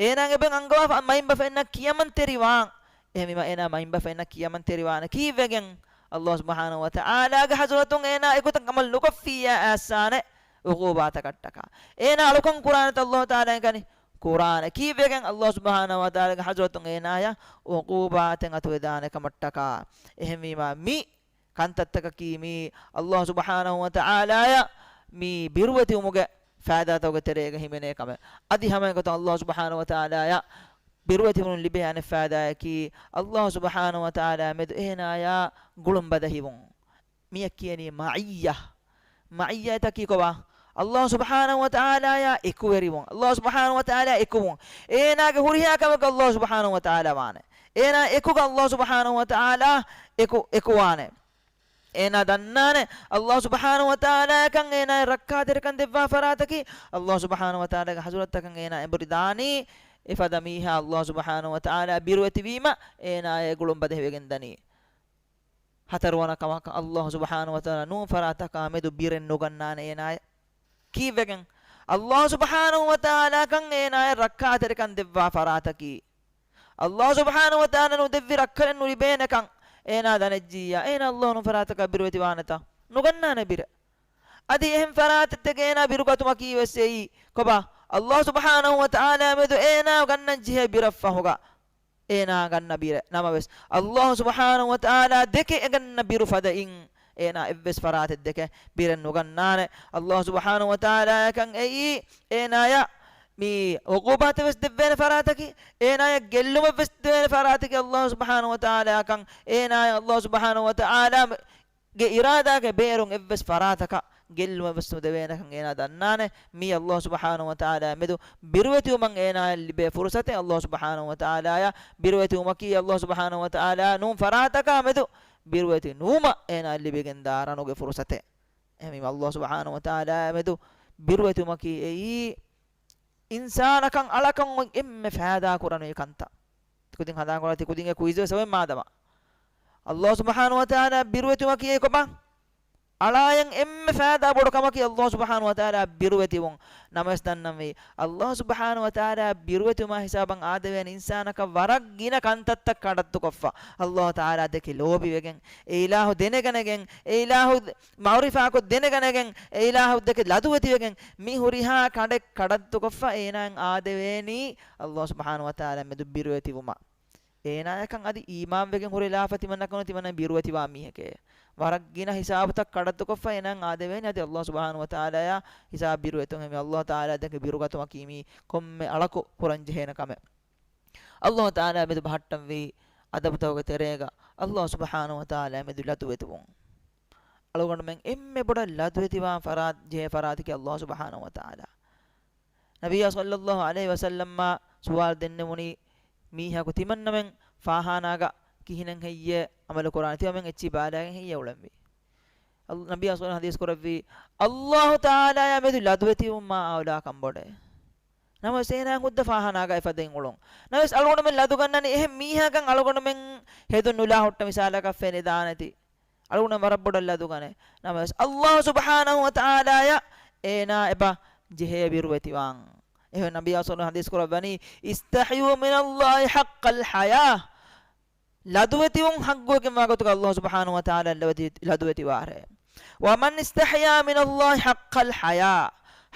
އޭނާގެ އެބައިން އަންގަވާފަ މައިންބަފައިންނަށް ކިޔަމަންތެރިވާން. އެހެންވީމަ އޭނާ މައިންބަފައިންނަށް ކިޔަމަންތެރިވާނެ. ކީއްވެގެން؟ ﷲ ސުބްޙާނަހޫ ވަތަޢާލާގެ ޙަޟްރަތުން އޭނާ އެގޮތަށް ޢަމަލު ނުކޮށްފިއްޔާ އައިސްދާނެ ޢުޤޫބާތަކަށްޓަކާ. އޭނާ އަޅުކަން ކުރާނެތަ ﷲ ތަޢާލާއަށް ކަނި؟ ކުރާނެ. ކީއްވެގެން؟ ﷲ ސުބްޙާނަހޫ ވަތަޢާލާގެ ޙަޟްރަތުން އޭނާޔަށް ޢުޤޫބާތެއް އަތުވެދާނެ ކަމަށްޓަކާ. އެހެންވީމަ މި ކަންތައްތަކަކީ މީ ﷲ ސުބްޙާނަހޫ ވަތަޢާލާޔަށް މި ބިރުވެތިވުމުގެ ފައިދާތަކުގެ ތެރޭގަ ހިމެނޭ ކަމެއް. އަދި ހަމައެގޮތަށް ﷲ ސުބްޙާނަހޫ ވަތަޢާލާޔަށް ބިރުވެތިވުމުން ލިބޭ އަނެއް ފައިދާއަކީ، ﷲ ސުބްޙާނަހޫ ވަތަޢާލާ މެދު އޭނާޔާ ގުޅުން ބަދަހިވުން. މިއަށް ކިޔަނީ މަޢިއްޔަ. މަޢިއްޔަތަކީ ކޮބާ؟ ﷲ ސުބްޙާނަހޫ ވަތަޢާލާޔާ އެކުވެރިވުން. ﷲ ސުބްޙާނަހޫ ވަތަޢާލާ އެކުވުން. އޭނާގެ ހުރިހާ ކަމެއްގަ ﷲ ސުބްޙާނަހޫ ވަތަޢާލާ ވާނެ. އޭނާ އެކުގަ ﷲ ސުބްޙާނަހޫ ވަތަޢާލާ އެކު، އެކުވާނެ. އޭނާ ދަންނާނެ، ﷲ ސުބްޙާނަހޫ ވަތަޢާލާއަކަށް އޭނާ ރައްކާތެރިކަން ދެއްވާ ފަރާތަކީ، ﷲ ސުބްޙާނަހޫ ވަތަޢާލާގެ ޙަޟްރަތަކަށް އޭނާ އެނބުރި ދާނީ، އެފަދަ މީހާ ﷲ ސުބްޙާނަހޫ ވަތަޢާލާ ބިރުވެތިވީމަ، އޭނާ އެ ގުޅުން ބަދަހިވެގެން ދަނީ. ހަތަރުވަނަ ކަމަކަށް، ﷲ ސުބްޙާނަހޫ ވަތަޢާލާ ނޫން ފަރާތަކާ މެދު ބިރެއް ނުގަންނާނެ އޭނާޔަށް. ކީއްވެގެން؟ ﷲ ސުބްޙާނަހޫ ވަތަޢާލާކަން އޭނާޔަށް ރައްކާތެރިކަން ދެއްވާ ފަރާތަކީ، ﷲ ސުބްޙާނަހޫ ވަތަޢާލާ ނުދެއްވި ރައްކަލެއް ނުލިބޭނެކަން އޭނާ ދަނެއްޖިއްޔާ، އޭނާ ﷲ ނޫން ފަރާތަކާ ބިރުވެތިވާނެތަ؟ ނުގަންނާނެ ބިރެއް. އަދި އެހެން ފަރާތެއްގަ އޭނާ ބިރުގަތުމަކީ ވެސް އެއީ ކޮބާ؟ ﷲ ސުބްޙާނަހޫ ވަތަޢާލާ މެދު އޭނާ ގަންނަން ޖެހޭ ބިރަށްފަހުގަ އޭނާ ގަންނަ ބިރެއް. ނަމަވެސް، ﷲ ސުބްޙާނަހޫ ވަތަޢާލާ ދެކެ އެގަންނަ ބިރު ފަދައިން އޭނާ އެއްވެސް ފަރާތެއް ދެކެ ބިރެއް ނުގަންނާނެ. ﷲ ސުބްޙާނަހޫ ވަތަޢާލާއަކަށް އެއީ އޭނާޔަށް މި ޢުޤޫބާތެއް ވެސް ދެއްވޭނެ ފަރާތަކީ، އޭނާޔަށް ގެއްލުމެއް ވެސް ދެވޭނެ ފަރާތަކީ ﷲ ސުބްޙާނަހޫ ވަތަޢާލާއަކަށް، އޭނާޔަށް ﷲ ސުބްޙާނަހޫ ވަތަޢާލާ ގެ އިރާދާގެ ބޭރުން އެއްވެސް ފަރާތަކަށް ގެއްލުމެއް ވެސް ނުދެވޭނެކަން އޭނާ ދަންނާނެ. މީ ﷲ ސުބްޙާނަހޫ ވަތަޢާލާ މެދު ބިރުވެތިވުމަށް އޭނާޔަށް ލިބޭ ފުރުޞަތެއް. ﷲ ސުބްޙާނަހޫ ވަތަޢާލާޔާ ބިރުވެތިވުމަކީ ﷲ ސުބްޙާނަހޫ ވަތަޢާލާ ނޫން ފަރާތަކާ މެދު ބިރުވެތި ނުވުމަށް އޭނާޔަށް ލިބިގެންދާ ރަނުގެ ފުރުޞަތެއް. އެހެންވީމަ، ﷲ ސުބްޙާނަހޫ ވަތަޢާލާ މެދު ބިރުވެތިވުމަކީ އެއީ އިންސާނަކަށް އަޅަކަށް އޮތް އެންމެ ފައިދާ ކުރަނިވި ކަންތައް. ތިކުދިން ހަނދާން ކުރާ ތިކުދިންގެ ކުއިޒު ވެސް އޮވެ މާދަމާ. ﷲ ސުބްޙާނަހޫ ވަތަޢާލާ ބިރުވެތިވުމަކީ އެއީ ކޮބާ؟ އަޅާޔަށް އެންމެ ފައިދާ ބޮޑު ކަމަކީ ﷲ ސުބްޙާނަހޫ ވަތަޢާލާ ބިރުވެތިވުން. ނަމަވެސް ދަންނަންވީ، ﷲ ސުބްޙާނަހޫ ވަތަޢާލާ ބިރުވެތިވުމާ ހިސާބަށް އާދެވޭނެ އިންސާނަކަށް ވަރަށް ގިނަ ކަންތައްތައް ކަޑައްތުކޮށްފަ، ﷲ ތަޢާލާ ދެކެ ލޯބިވެގެން، އެ އިލާހު ދެނެގަނެގެން، އެ އިލާހު މަޢުރިފާކޮށް ދެނެގަނެގެން، އެ އިލާހު ދެކެ ލަދުވެތިވެގެން، މި ހުރިހާ ކަނޑެއް ކަޑައްތުކޮށްފަ އޭނާއަށް އާދެވޭނީ ﷲ ސުބްޙާނަހޫ ވަތަޢާލާ މެދު ބިރުވެތިވުމަށް. އޭނާޔަކަށް އަދި އީމާންވެގެން ހުރެ ލާފަ ތިމަންނަކަށް ތިމަންނަ ބިރުވެތިވާ މީހެކޭ. ވަރަށް ގިނަ ހިސާބުތައް ކަޑައްތުކޮށްފަ އޭނާއަށް އާދެވޭނީ އަދި ﷲ ސުބްޙާނަހޫ ވަތަޢާލާޔާ ހިސާބު ބިރުވެތިވުން. އެހެންވެ، ﷲ ތަޢާލާ ދެކެ ބިރުގަތުމަކީ މީ ކޮންމެ އަޅަކު ކުރަންޖެހޭނެ ކަމެއް. ﷲ ތަޢާލާ މެދު ބަހައްޓަންވީ އަދަބުތަކުގެ ތެރޭގަ ﷲ ސުބްޙާނަހޫ ވަތަޢާލާ މެދު ލަދުވެތިވުން. އަޅުގަނޑުމެން އެންމެ ބޮޑަށް ލަދުވެތިވާން ފަރާތް، ޖެހޭ ފަރާތަކީ ﷲ ސުބްޙާނަހޫ ވަތަޢާލާ. ނަބިއްޔާ ޞައްލައްލާހު ޢަލައިހި ވަސައްލަމްއާ ސުވާލު ދެންނެވުނީ މީހަކު ތިމަންނަމެން ފާޚާނާގަ ކިހިނެއް ހެއްޔޭ ޢަމަލު ކުރާނީ؟ ތިމަންމެން އެއްޗިހި ބާލާގެން ހެއްޔޭ އުޅެންވީ؟ އަލް-، ނަބިއްޔާ ޞައްލައްލާހު ޙަދީޘް ކުރެއްވީ، ﷲ ތަޢާލާޔާ މެދު ލަދުވެތިވުން މާ އައުލާ ކަންބޮޑޭ. ނަމަވެސް އޭނާ ހުއްދަ ފާޚާނާގަ އެފަދައިން އުޅުން. ނަމަވެސް އަޅުގަނޑުމެން ލަދުގަންނަނީ އެހެން މީހަކަށް އަޅުގަނޑުމެން ހެދުން ނުލާ ހުއްޓަ މިސާލަކަށް ފެނިދާނެތީ. އަޅުގަނޑު ވަރަށް ބޮޑަށް ލަދުގަނެ. ނަމަވެސް، ﷲ ސުބްޙާނަހޫ ވަތަޢާލާޔަށް އޭނާ އެބަ ޖެހޭ ބިރުވެތިވާން. އެހެން ނަބިއްޔާ ޞައްލައްލާހު ޙަދީޘް ކުރައްވަނީ، "اسْتَحْيُوا مِنَ اللَّهِ حَقَّ الْحَيَاةِ." ލަދުވެތިވުން ޙައްޤުވެގެންވާ ގޮތުގަ ﷲ ސުބްޙާނަހޫ ވަތަޢާލާ ލަދުވެތި-، ލަދުވެތިވާށޭ. "وَمَنِ اسْتَحْيَا مِنَ اللَّهِ حَقَّ الْحَيَاءِ."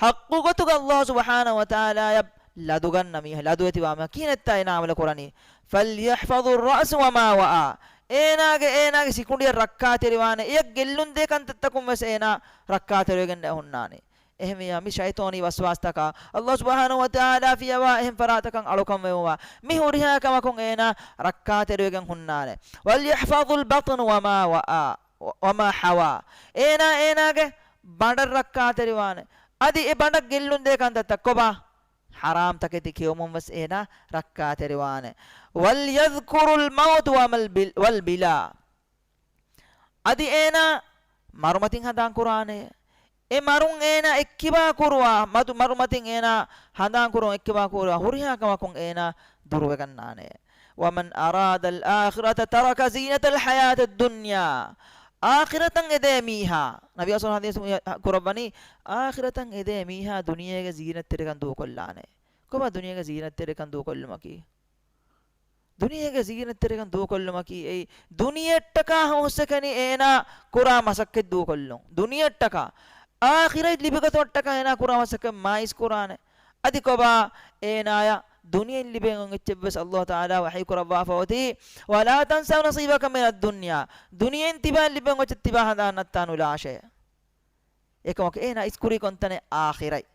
ޙައްޤު ގޮތުގަ ﷲ ސުބްޙާނަހޫ ވަތަޢާލާޔަށް ލަދުގަންނަ މީހާ، ލަދުވެތިވާ މީހާ ކިހިނެއްތަ އޭނާ ޢަމަލު ކުރަނީ؟ "فَلْيَحْفَظِ الرَّأْسَ وَمَا وَعَى." އޭނާގެ، އޭނާގެ ސިކުނޑިއަށް ރައްކާތެރިވާނެ، އެޔަށް ގެއްލުންދޭ ކަންތައްތަކުން ވެސް އޭނާ ރައްކާތެރިވެގެން ހުންނާނެ. އެހެންވިއްޔާ މި ޝައިޠާނީ ވަސްވާސްތަކާ ﷲ ސުބްޙާނަހޫ ވަތަޢާލާ ފިޔަވާ އެހެން ފަރާތަކަށް އަޅުކަން ވެވުމާ މި ހުރިހާ ކަމަކުން އޭނާ ރައްކާތެރިވެގެން ހުންނާނެ. وَلْيَحْفَظِ الْبَطْنَ وَمَا وَعَى، وَمَا حَوَى. އޭނާ އޭނާގެ ބަނޑަށް ރައްކާތެރިވާނެ. އަދި އެ ބަނޑަށް ގެއްލުންދޭ ކަންތައްތައް ކޮބާ؟ ޙަރާމް ތަކެތި ކެއުމުން ވެސް އޭނާ ރައްކާތެރިވާނެ. وَلْيَذْكُرِ الْمَوْتَ وَمَا الْبِلَى، وَالْبَلَى. އަދި އޭނާ މަރުމަތިން ހަނދާން ކުރާނެ. އެ މަރުން އޭނާ އެއްކިބާ ކުރުވާ، މަދު-، މަރުމަތިން އޭނާ ހަނދާން ކުރުން އެއްކިބާ ކުރުވާ، ހުރިހާ ކަމަކުން އޭނާ ދުރުވެގަންނާނެ. وَمَنْ أَرَادَ الْآخِرَةَ تَرَكَ زِينَةَ الْحَيَاةِ الدُّنْيَا. އާޚިރަތަށް އެދޭ މީހާ، ނަބީ އަސްލު ޙަދީޘް ކުރައްވަނީ، އާޚިރަތަށް އެދޭ މީހާ ދުނިޔޭގެ ޒީނަތްތެރިކަން ދޫކޮށްލާނެ. ކޮބާ ދުނިޔޭގެ ޒީނަތްތެރިކަން ދޫކޮށްލުމަކީ؟ ދުނިޔޭގެ ޒީނަތްތެރިކަން ދޫކޮށްލުމަކީ އެއީ، ދުނިޔެއަށްޓަކާ ހަމަ ހުސްއެކަނި އޭނާ ކުރާ މަސައްކަތް ދޫކޮށްލުން. ދުނިޔެއަށްޓަކާ. އާޚިރަތް ލިބިގަތުމަށްޓަކާ އޭނާ ކުރާ މަސައްކަތް މާތް ކުރާނެ. އަދި ކޮބާ އޭނާޔަށް ދުނިޔެއިން ލިބޭ އެއްޗެއް ވެސް ﷲ ތަޢާލާ ވަޙީ ކުރައްވާފަ އޮތީ، وَلَا تَنْسَ نَصِيبَكَ مِنَ الدُّنْيَا. ދުނިޔެއިން ތިބާ ލިބޭ އެއްޗެއް ތިބާ ހަނދާން ނައްތާ ނުލާށޭ. އެކަމަކު އޭނާ އިސްކުރީ ކޮންތަނެއް؟ އާޚިރަތް.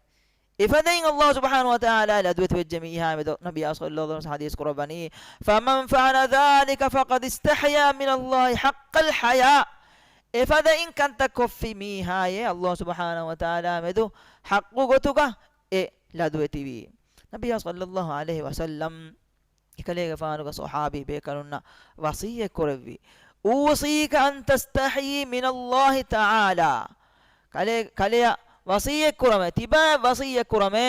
އެފަދައިން ﷲ ސުބްޙާނަހޫ ވަތަޢާލާ ލަދުވެތިވެއްޖެ މީހާ މެދު ނަބިއްޔާ ޞައްލައްލާހު ޢަލައިހި ވަސައްލަމަ ޙަދީޘް ކުރައްވަނީ، فَمَنْ فَعَلَ ذَلِكَ فَقَدِ اسْتَحْيَا مِنَ اللَّهِ حَقَّ الْحَيَاءِ. އެފަދައިން ކަންތައް ކޮށްފި މީހާއޭ ﷲ ސުބްޙާނަހޫ ވަތަޢާލާ މެދު ޙައްޤު ގޮތުގަ އެ ލަދުވެތިވީ. ނަބިއްޔާ ޞައްލައްލާހު ޢަލައިހި ވަސައްލަމަ އެކަލޭގެފާނުގެ ޞަޙާބީ ބޭކަލުންނަށް ވަޞިއްޔަތް ކުރެއްވި، أُوصِيكَ أَنْ تَسْتَحْيِيَ مِنَ اللَّهِ تَعَالَى. ކަލޭ-، ކަލެޔަށް ވަޞިއްޔަތް ކުރަމޭ، ތިބާއަށް ވަޞިއްޔަތް ކުރަމޭ،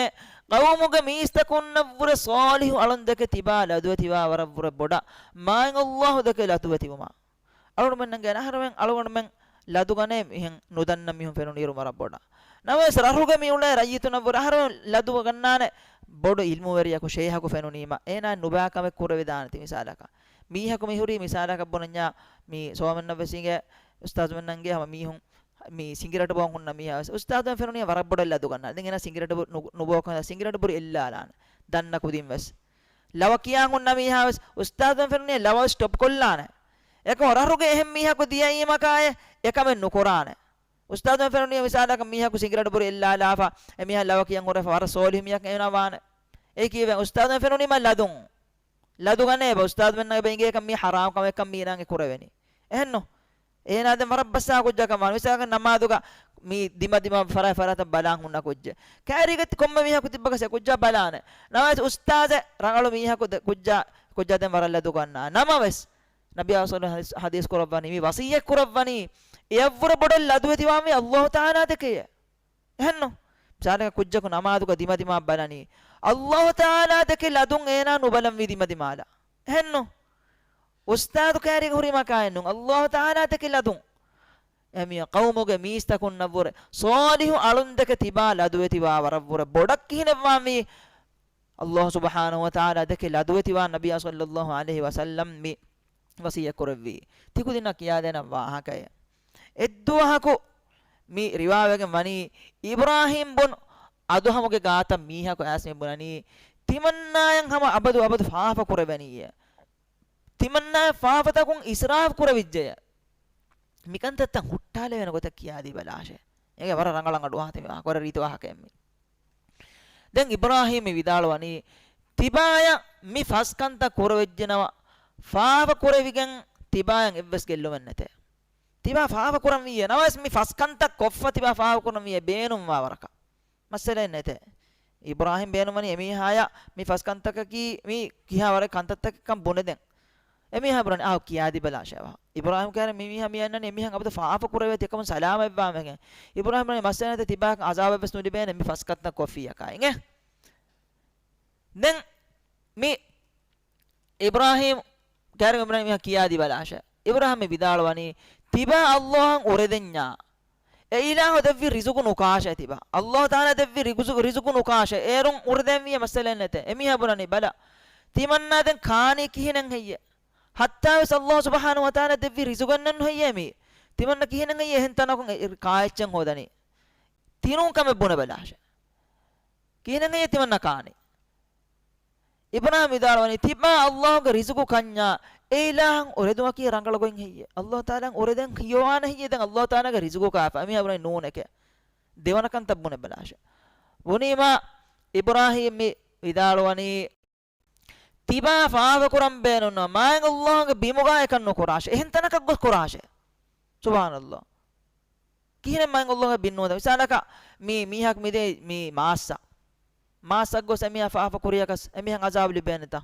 ޤައުމުގެ މީސްތަކުންނަށްވުރެ ޞާލިޙު އަޅުންދެކެ ތިބާ ލަދުވެތިވާ ވަރަށްވުރެ ބޮޑަށް މާތް ﷲ ދެކެ ލަދުވެތިވުމަށް. އަޅުގަނޑުމެންނަށް ގެނަ އަހަރުމެން އަޅުގަނޑުމެން ލަދުގަނޭ މިހެން ނުދަންނަ މީހުން ފެނުނީރު ވަރަށް ބޮޑަށް. ނަމަވެސް ރަށުގަ މި އުޅޭ ރައްޔިތުނަށްވުރެ އަހަރުމެން ލަދުގަންނާނެ ބޮޑު ޢިލްމުވެރިޔަކު، ޝޭހަކު ފެނުނީމަ، އޭނާ ނުބާ ކަމެއް ކުރެވިދާނެތީ މިސާލަކަށް. މީހަކު މިހުރީ މިސާލަކަށް ބުނަންޏާ، މި ސޯމެންނަށްވެސް އިނގޭ، އުސްތާޒުމެންނަށް އިނގޭ ހަމަ މީހުން މި ސިނގިރަޓު ބޯން ހުންނަ މީހާވެސް އުސްތާޒުމެން ފެނުނީ ވަރަށް ބޮޑަށް ލަދުގަންނާނެ. ދެން އޭނާ ސިނގިރަޓު ބު-، ނު-، ނުބޯ ކަން ސިނގިރަޓު ބުރި އެއްލާލާނެ. ދަންނަ ކުދިންވެސް. ލަވަ ކިޔާ ހުންނަ މީހާވެސް އުސްތާޒުމެން ފެނުނީ ލަވަވެސް ސްޓޮޕް ކޮށްލާނެ. އެކަމަ ރަށުގެ އެހެން މީހަކު ދިޔައީމަކާއެ އެކަމެއް ނުކުރާނެ. އުސްތާޒުމެން ފެނުނީ މިސާލަކަށް މީހަކު ސިނގިރަޓު ބުރި އެއްލާލާފަ، އެ މީހާ ލަވަ ކިޔަން ހުރެފަ ވަރަށް ސޯލިހު މީހަކު އޭނާ ވާނެ. އެކީވެން އުސްތާޒުމެން ފެނުނީމަ ލަދުން. ލަދުގަނޭ ބަ އުސްތާޒުމެންނަށް އެބަ އިނގޭކަން މީ ޙަރާމް ކަމެއްކަން މީނާގެ ކުރެވެނީ. އެހެންނު؟ އޭނާ ދެން ވަރަށް ބައްސާ ކުއްޖާކަން ވާނެ. މިސާލަކަށް ނަމާދުގަ މީ ދިމަ ދިމަ ފަރާތް ފަރާތަށް ބަލާން ހުންނަ ކުއްޖެއް. ކައިރީގަ ކޮންމެ މީހަކު ތިއްބަކަސް އެ ކުއްޖާ ބަލާނެ. ނަމަވެސް އުސްތާޒެއް ރަނގަޅު މީހަކު ދެ-، ކުއްޖާ، ކުއްޖާ ދެން ވަރަށް ލަދުގަންނާ. ނަމަވެސް ނަބިއްޔާ ޞައްލައްލާހު ޢަލައިހި ވަސައްލަމަ ޙަދީޘް ކުރައްވަނީ، މި ވަޞިއްޔަތް ކުރައްވަނީ، އެއަށްވުރެ ބޮޑަށް ލަދުވެތިވާންވީ ﷲ ތަޢާލާ ދެކެޔޭ. އެހެންނު؟ މިސާލަކަށް ކުއްޖަކު ނަމާދުގަ ދިމަދިމާ ބަލަނީ، ﷲ ތަޢާލާ ދެކެ ލަދުން އޭނާ ނުބަލަންވީ ދިމަދިމާލަށް. އެހެންނު؟ އުސްތާޛު ކައިރީގަ ހުރީމަ ކާއެއްނު، ﷲ ތަޢާލާ ދެކެ ލަދުން. އެމީ ޤައުމުގެ މީސްތަކުންނަށްވުރެ ޞާލިޙު އަޅުންދެކެ ތިބާ ލަދުވެތިވާ ވަރަށްވުރެ ބޮޑަށް ކިހިނެއްވާންވީ؟ ﷲ ސުބްޙާނަހޫ ވަތަޢާލާ ދެކެ ލަދުވެތިވާ ނަބިއްޔާ ޞައްލައްލާހު ޢަލައިހި ވަސައްލަމް މި ވަޞިއްޔަތް ކުރެއްވީ. ތިކުދިންނަށް ކިޔާދޭނަން ވާހަކައެއް. އެއްދުވަހަކު މި ރިވާވެގެން ވަނީ، އިބްރާހީމް ބުން އަދުހަމުގެ ގާތަށް މީހަކު އައިސް މި ބުނަނީ، ތިމަންނާޔަށް ހަމަ އަބަދު އަބަދު ފާފަ ކުރެވެނީއޭ. ތިމަންނާޔަށް ފާފަތަކުން އިސްރާފް ކުރެވިއްޖެޔޭ. މިކަންތައްތައް ހުއްޓާލެވޭނެ ގޮތަށް ކިޔާދީބަލާށޭ. އޭގެ ވަރަށް ރަނގަޅަށް އަޑުއަހާ ތިމާ ވަރަށް ރީތި ވާހަކައެއް މީ. ދެން އިބްރާހީމް މި ވިދާޅުވަނީ، ތިބާޔަށް މި ފަސް ކަންތައް ކުރެވިއްޖެނަމަ، ފާފަ ކުރެވިގެން ތިބާޔަށް އެއްވެސް ގެއްލުމެއް ނެތޭ. ތިބާ ފާފަ ކުރަންވީއޭ، ނަމަވެސް މި ފަސް ކަންތައް ކޮށްފަ ތިބާ ފާފަ ކުރަންވީއޭ ބޭނުންވާ ވަރަކަށް. މައްސަލައެއް ނެތޭ. އިބްރާހީމް ބޭނުންވަނީ އެމީހާޔަށް މި ފަސް ކަންތަކަކީ މީ ކިހާ ވަރެއް ކަންތައްތަކެއްކަން ބުނެދޭން. އެމީހާ ބުނަނީ އާ ކިޔާދީބަލާށޭ ވާހަކަ. އިބްރާހީމް ކައިރިން މި މީހާ މި އަންނަނީ އެމީހާ އަބަދު ފާފަ ކުރެވޭތީ އެކަމުން ސަލާމަތްވާމެގެން. އިބްރާހީމް ބުނަނީ މައްސަލައެއް ނެތޭ، ތިބާކަށް އަޒާބެއްވެސް ނުލިބޭނެ މި ފަސް ކަންތައް ކޮށްފިއްޔާ ކާއިނގޭ. ދެން މި އިބްރާހީމް ކައިރިން އިބްރާހީމް މީހާ ކިޔާދީބަލާށޭ. އިބްރާހީމް މި ވިދާޅުވަނީ، ތިބާ ﷲ އަށް އުރެދެންޏާ، އެ އިލާހު ދެއްވި ރިޒުގު ނުކާށޭ ތިބާ. ﷲ ތަޢާލާ ދެއްވި ރިޒު-، ރިޒުގު ނުކާށޭ. އޭރުން އުރެދެންވީއޭ މައްސަލައެއް ނެތޭ. އެމީހާ ބުނަނީ ބަލަ، ތިމަންނާ ދެން ކާނީ ކިހިނެއް ހެއްޔޭ؟ ހައްތާވެސް ﷲ ސުބްޙާނަހޫ ވަތަޢާލާ ދެއްވި ރިޒުގަންނެއްނު ހެއްޔޭ މީ؟ ތިމަންނަ ކިހިނެއް ހެއްޔޭ އެހެން ތަނަކުން އެ ކާއެއްޗެއް ހޯދަނީ؟ ތިނޫން ކަމެއް ބުނެބަލާށޭ. ކިހިނެއް ހެއްޔޭ ތިމަންނަ ކާނީ؟ އިބްރާހީމް ވިދާޅުވަނީ، ތިބާ ﷲ ގެ ރިޒުގު ކަންޏާ، އެ އިލާހަށް އުރެދުމަކީ ރަނގަޅު ގޮތް ހެއްޔޭ؟ އައްލާހު ތާލާއަށް އުރެދެން ހިޔޮވާނެ ހެއްޔޭ ދެން އައްލާހު ތާލާގެ ރިޒުގު ކާފަ؟ އެމީހާ ބުނަނީ ނޫނެކޭ. ދެވަނަ ކަންތައް ބުނެބަލާށޭ. ބުނީމާ އިބްރާހީމް މި ވިދާޅުވަނީ، ތިބާ ފާފަކުރަން ބޭނުންނަމަ، މާތް އައްލާހުގެ ބިމުގާ އެކަން ނުކުރާށޭ. އެހެން ތަނަކަށް ގޮސް ކުރާށޭ. ސުބްޙާނައްލާހް. ކިހިނެއް މާތް އައްލާހުގެ ބިން ނުވަތަ؟ މިސާލަކަށް މީ މީހަކު މިދޭ މީ މާއްސަ. މާއްސަށް ގޮސް އެމީހާ ފާފަ ކުރިޔަކަސް އެމީހަށް އަޒާބު ލިބޭނެތަ؟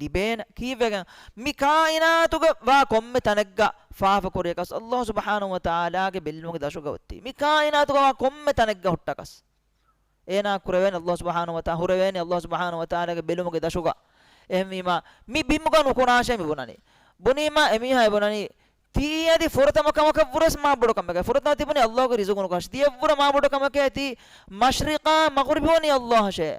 ލިބޭނެ. ކީއްވެގެން؟ މި ކާއިނާތުގަ ވާ ކޮންމެ ތަނެއްގަ ފާފަ ކުރިޔަކަސް އައްލާހު ސުބްޙާނަހު ވަ ތަޢާލާގެ ބެލުމުގެ ދަށުގަ އޮތީ. މި ކާއިނާތުގަ ވާ ކޮންމެ ތަނެއްގަ ހުއްޓަކަސް އޭނާ ކުރެވޭނެ އައްލާހު ސުބްޙާނަހު ވަ ތަޢާލާ ހުރެވޭނެ އައްލާހު ސުބްޙާނަހު ވަ ތަޢާލާގެ ބެލުމުގެ ދަށުގަ. އެހެންވީމާ، މި ބިމުގަ ނުކުރާށޭ މި ބުނަނީ. ބުނީމާ އެމީހާ އެބުނަނީ، ތީ އަދި ފުރަތަމަ ކަމަކަށްވުރެސް މާ ބޮޑު ކަމެކޭ. ފުރަތަމަ ތިބުނީ އައްލާހުގެ ރިޒުގު ނުކުރާށޭ. ދިޔައަށްވުރެ މާ ބޮޑު ކަމެކޭ. ތީ މަޝްރިޤާ މަޣްރިބު ވަނީ އައްލާހަށޭ.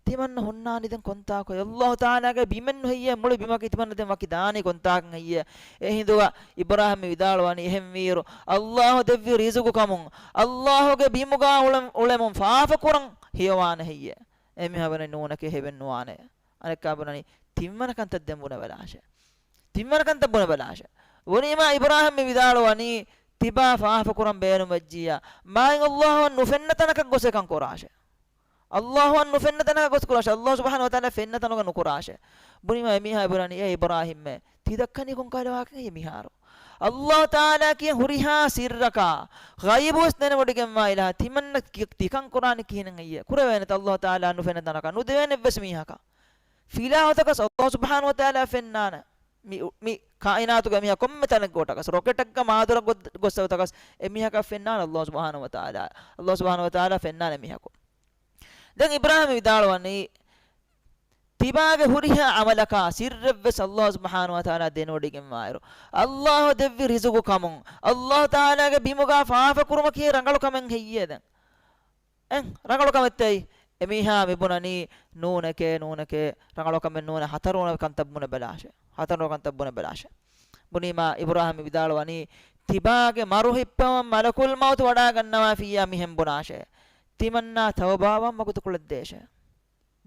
ތިމަންނަ ހުންނާނީ ދެން ކޮންތާކު؟ އައްލާހު ތަޢާލާގެ ބިމެއް ނުހެއްޔޭ. މުޅި ބިމަކީ ތިމަންނަ ދެން ވަކި ދާނީ ކޮންތާކަށް ހެއްޔޭ؟ އެ ހިނދުގަ އިބްރާހީމް ވިދާޅުވަނީ އެހެންވީއިރު، އައްލާހު ދެއްވި ރިޒުގު ކަމުން، އައްލާހުގެ ބިމުގާ އުޅެ-، އުޅެމުން ފާފަކުރަން ހެޔޮވާނެ ހެއްޔޭ؟ އެމީހާ ބުނަނީ ނޫނެކޭ، ހެވެއްނުވާނެ. އަނެއްކާ ބުނަނީ ތިންވަނަ ކަންތައް ދެން ބުނެބަލާށޭ. ތިންވަނަ ކަންތައް ބުނެބަލާށޭ. ވުނީމާ އިބްރާހީމް މި ވިދާޅުވަނީ، ތިބާ ފާފަކުރަން ބޭނުން ވެއްޖިއްޔާ، މާތް އައްލާހުއަށް ނުފެންނަ ތަނަކަށް ގޮސް އެކަން ކުރާށޭ. އައްލާހުއަށް ނުފެންނަ ތަނަކަށް ގޮސް ކުރާށޭ. އައްލާހު ސުބްޙާނަހު ވަ ތަޢާލާ ފެންނަ ތަނުގަ ނުކުރާށޭ. ބުނީމާ އެމީހާ ބުނަނީ، އޭ އިބްރާހީމްއޭ، ތި ދައްކަނީ ކޮންކަހަލަ ވާހަކައެއް އެމީހާރޯ؟ އައްލާހު ތަޢާލާ ކިޔަން ހުރިހާ ސިއްރަކާ، ޣައިބުވެސް ދެނެވޮޑިގެންވާ އިލާހާ، ތިމަންނަ ކި-، ތިކަން ކުރާނީ ކިހިނެއް ހެއްޔޭ؟ ކުރެވޭނެތަ އައްލާހު ތަޢާލާ ނުފެންނަ ތަނަކަށް؟ ނުދެވޭނެ އެއްވެސް މީހަކަށް. ފިލާ ހޮތަކަސް އައްލާހު ސުބްޙާނަހު ވަ ތަޢާލާ ފެންނާނެ. މި، މި ކާއިނާތުގެ މީހާ ކޮންމެ ތަނެއްގަ ހުއްޓަކަސް، ރޮކެޓެއްގަ މާދުރަށް ގޮ-، ގޮއްސަ ހޮތަކަސް، އެމީހަކަށް ފެންނާނެ އައްލާހު ސުބްޙާނަހު ވަ ތަޢާލާ. އައްލާހު ސުބްޙާނަހު ވަ ތަޢާލާ ފެންނާނެ މީހަކު. ދެން އިބްރާހީމް ވިދާޅުވަނީ، ތިބާގެ ހުރިހާ ޢަމަލަކާ ސިއްރެއްވެސް އައްލާހު ސުބްޙާނަހު ވަ ތަޢާލާ ދެނެވޮޑިގެންވާއިރު، އައްލާހު ދެއްވި ރިޒުގު ކަމުން، އައްލާހު ތަޢާލާގެ ބިމުގާ ފާފަކުރުމަކީ ރަނގަޅު ކަމެއް ހެއްޔޭ ދެން؟ އެ، ރަނގަޅު ކަމެއްތައް. އެމީހާ މިބުނަނީ، ނޫނެކޭ، ނޫނެކޭ، ރަނގަޅު ކަމެއް ނޫނޭ، ހަތަރުވަނަ ކަންތައް ބުނެބަލާށޭ. ހަތަރުވަނަ ކަންތައް ބުނެބަލާށޭ. ބުނީމާ އިބްރާހީމް ވިދާޅުވަނީ، ތިބާގެ މަރު ހިއްޕަވަން މަލަކުލް މައުތު ވަޑާގަންނަވާފިއްޔާ މިހެން ބުނާށޭ. ތިމަންނާ ތައުބާވާން ވަގުތުކޮޅެއް ދޭށޭ.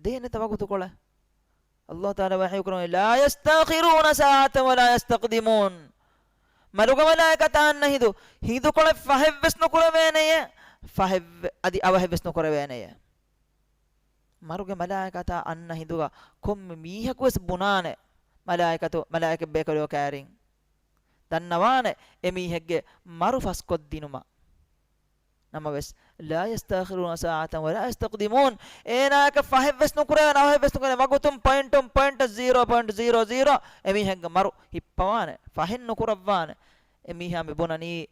ދޭނެތަ ވަގުތުކޮޅެއް؟ އައްލާހު ތަޢާލާ ވަޙީ ކުރަނީ، "لا يستأخرون ساعة ولا يستقدمون." މަރުގެ މަލާއިކަތާ އަންނަ ހިނދު، ހިނދުކޮޅެއް ފަހެއްވެސް ނުކުރެވޭނެޔޭ، ފަހެއްވެ-، އަދި އަވަހެއްވެސް ނުކުރެވޭނެޔޭ. މަރުގެ މަލާއިކަތާ އަންނަ ހިނދުގަ ކޮންމެ މީހަކުވެސް ބުނާނެ، މަލާއިކަތު، މަލާއިކަތް ބޭކަލު ކައިރިން ދަންނަވާނެ އެމީހެއްގެ މަރު ފަސްކޮށްދިނުމަށް. ނަމަވެސް، "لا يستأخرون ساعة ولا يستقدمون." އޭނާއަކަށް ފަހެއްވެސް ނުކުރެވޭނެ، އަވަހެއްވެސް ނުކުރެވޭނެ. ވަގުތުން ޕޮއިންޓުން ޕޮއިންޓަށް ޒީރޯ ޕޮއިންޓް ޒީރޯ ޒީރޯ އެމީހެއްގެ މަރު ހިއްޕަވާނެ، ފަހެއް ނުކުރައްވާނެ. އެމީހާ މި ބުނަނީ،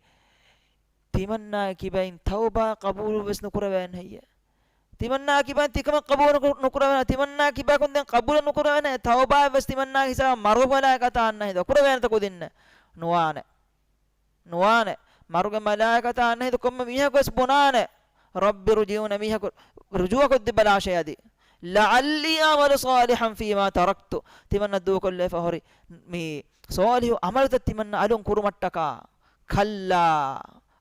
ތިމަންނާގެ ކިބައިން ތައުބާ ޤަބޫލުވެސް ނުކުރެވޭނެ ހެއްޔޭ؟ ތިމަންނާގެ ކިބައިން ތިކަމެއް ޤަބޫލު ނުކު-، ނުކުރެވޭނެ، ތިމަންނާގެ ކިބައިން ދެން ޤަބޫލެއް ނުކުރެވޭނެ، ތައުބާއެއްވެސް ތިމަންނާގެ ހިސާބަށް މަރުގެ މަލާއިކަތާ އަންނަ ހިނދު ކުރެވޭނެތަ ކުދިންނެއް؟ ނުވާނެ. ނުވާނެ. މަރުގެ މަލާއިކަތާ އަންނަ ހިނދު ކޮންމެ މީހަކުވެސް ބުނާނެ، "رب ارجعون." މީހަކު ރުޖޫޢަ ކޮށްދިބަލާށޭ އަދި. "لعلي أعمل صالحا فيما تركت." ތިމަންނަ ދޫކޮށްލައިފަ ހުރި މި ޞާލިޙު ޢަމަލުތައް ތިމަންނަ އަލުން ކުރުމަށްޓަކާ. كلا.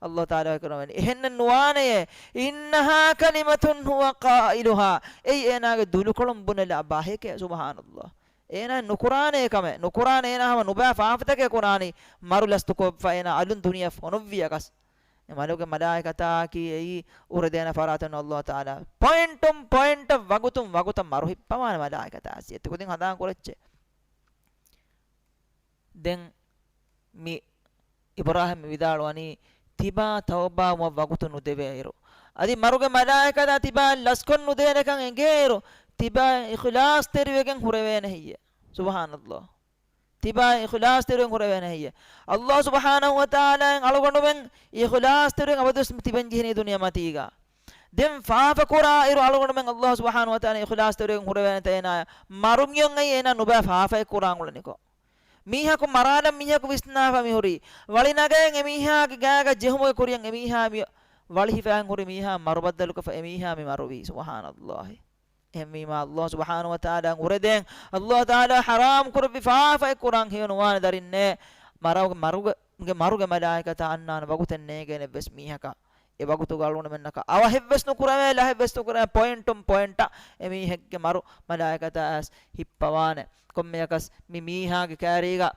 އައްލާހު ތަޢާލާ ވަޙީ ކުރައްވަނީ، އެހެންނެއް ނުވާނެޔޭ. إنها كلمة هو قائلها. އެއީ އޭނާގެ ދުލުކޮޅުން ބުނެލާ ބަހެކޭ. ސުބްޙާނައްލާހް. އޭނާ ނުކުރާނޭ ކަމެއް، ނުކުރާނެ އޭނާ ހަމަ ނުބައި ފާފަތަކެއް ކުރާނީ، މަރު ލަސްތުކޮށްފަ އޭނާ އަލުން ދުނިޔެ ފޮނުއްވިޔަކަސް. އެ މަރުގެ މަލާއިކަތާއަކީ އެއީ އުރެދޭނެ ފަރާތެއް ނޫން. އައްލާހު ތަޢާލާ ޕޮއިންޓުން ޕޮއިންޓަށް ވަގުތުން ވަގުތަށް މަރު ހިއްޕަވާނެ މަލާއިކަތާ އަސް އެތިކުދިން ހަނދާން ކުރައްޗޭ. ދެން މި އިބްރާހީމް ވިދާޅުވަނީ، ތިބާ ތައުބާވުމަށް ވަގުތު ނުދެވޭއިރު، އަދި މަރުގެ މަލާއިކަތާ ތިބާ ލަސްކޮށް ނުދޭނެކަން އެނގޭއިރު، ތިބާ އިޚްލާޞްތެރިވެގެން ހުރެވޭނެ ހެއްޔޭ؟ ސުބްޙާނައްލާހް. ތިބާ އިޚްލާޞްތެރިވެގެން ހުރެވޭނެ ހެއްޔޭ؟ އައްލާހު ސުބްޙާނަހު ވަ ތަޢާލާއަށް އަޅުގަނޑުމެން އިޚްލާޞްތެރިވެގެން އަބަދުވެސް ތިބެން ޖެހެނީ ދުނިޔެމަތީގަ. ދެން ފާފަ ކުރާއިރު އަޅުގަނޑުމެން އައްލާހު ސުބްޙާނަހު ވަ ތަޢާލާ އިޚްލާޞްތެރިވެގެން ހުރެވޭނެތަ އޭނާ؟ މަރުން އައި އޭނާ ނުބައި ފާފައެއް ކުރާން އުޅެނިކޮށް. މީހަކު މަރާލަން މީހަކު ވިސްނާފަ މިހުރީ. ވަޅި ނަގައިން އެމީހާގެ ގާގަ ޖެހުމުގެ ކުރިއަށް އެމީހާ މި ވަޅި ހިފައިން ހުރި މީހާ މަރު ބައްދަލުކޮށްފަ އެމީހާ މި މަރުވީ. ސުބްޙާނައްލާހި. އެހެންވީމާ، އައްލާހު ސުބްޙާނަހު ވަ ތަޢާލާ އުރެދޭން، އައްލާހު ތަޢާލާ ޙަރާމް ކުރެއްވި ފާފައެއް ކުރާން ހެޔޮ ނުވާނެ ދަރިންނޭ. މަރުގެ، މަރުގެ، މަރުގެ މަލާއިކަތާ އަންނާނެ ވަގުތެއް ނޭނގޭނެ އެއްވެސް މީހަކަށް. އެ ވަގުތުގަ އަޅުގަނޑުމެންނަކަށް އަވަހެއްވެސް ނުކުރެވޭ، ލަހެއްވެސް ނުކުރެވޭ، ޕޮއިންޓުން ޕޮއިންޓަށް އެމީހެއްގެ މަރު މަލާއިކަތާ އައިސް ހިއްޕަވާނެ. ކޮންމެއަކަސް މި މީހާގެ ކާރީގަ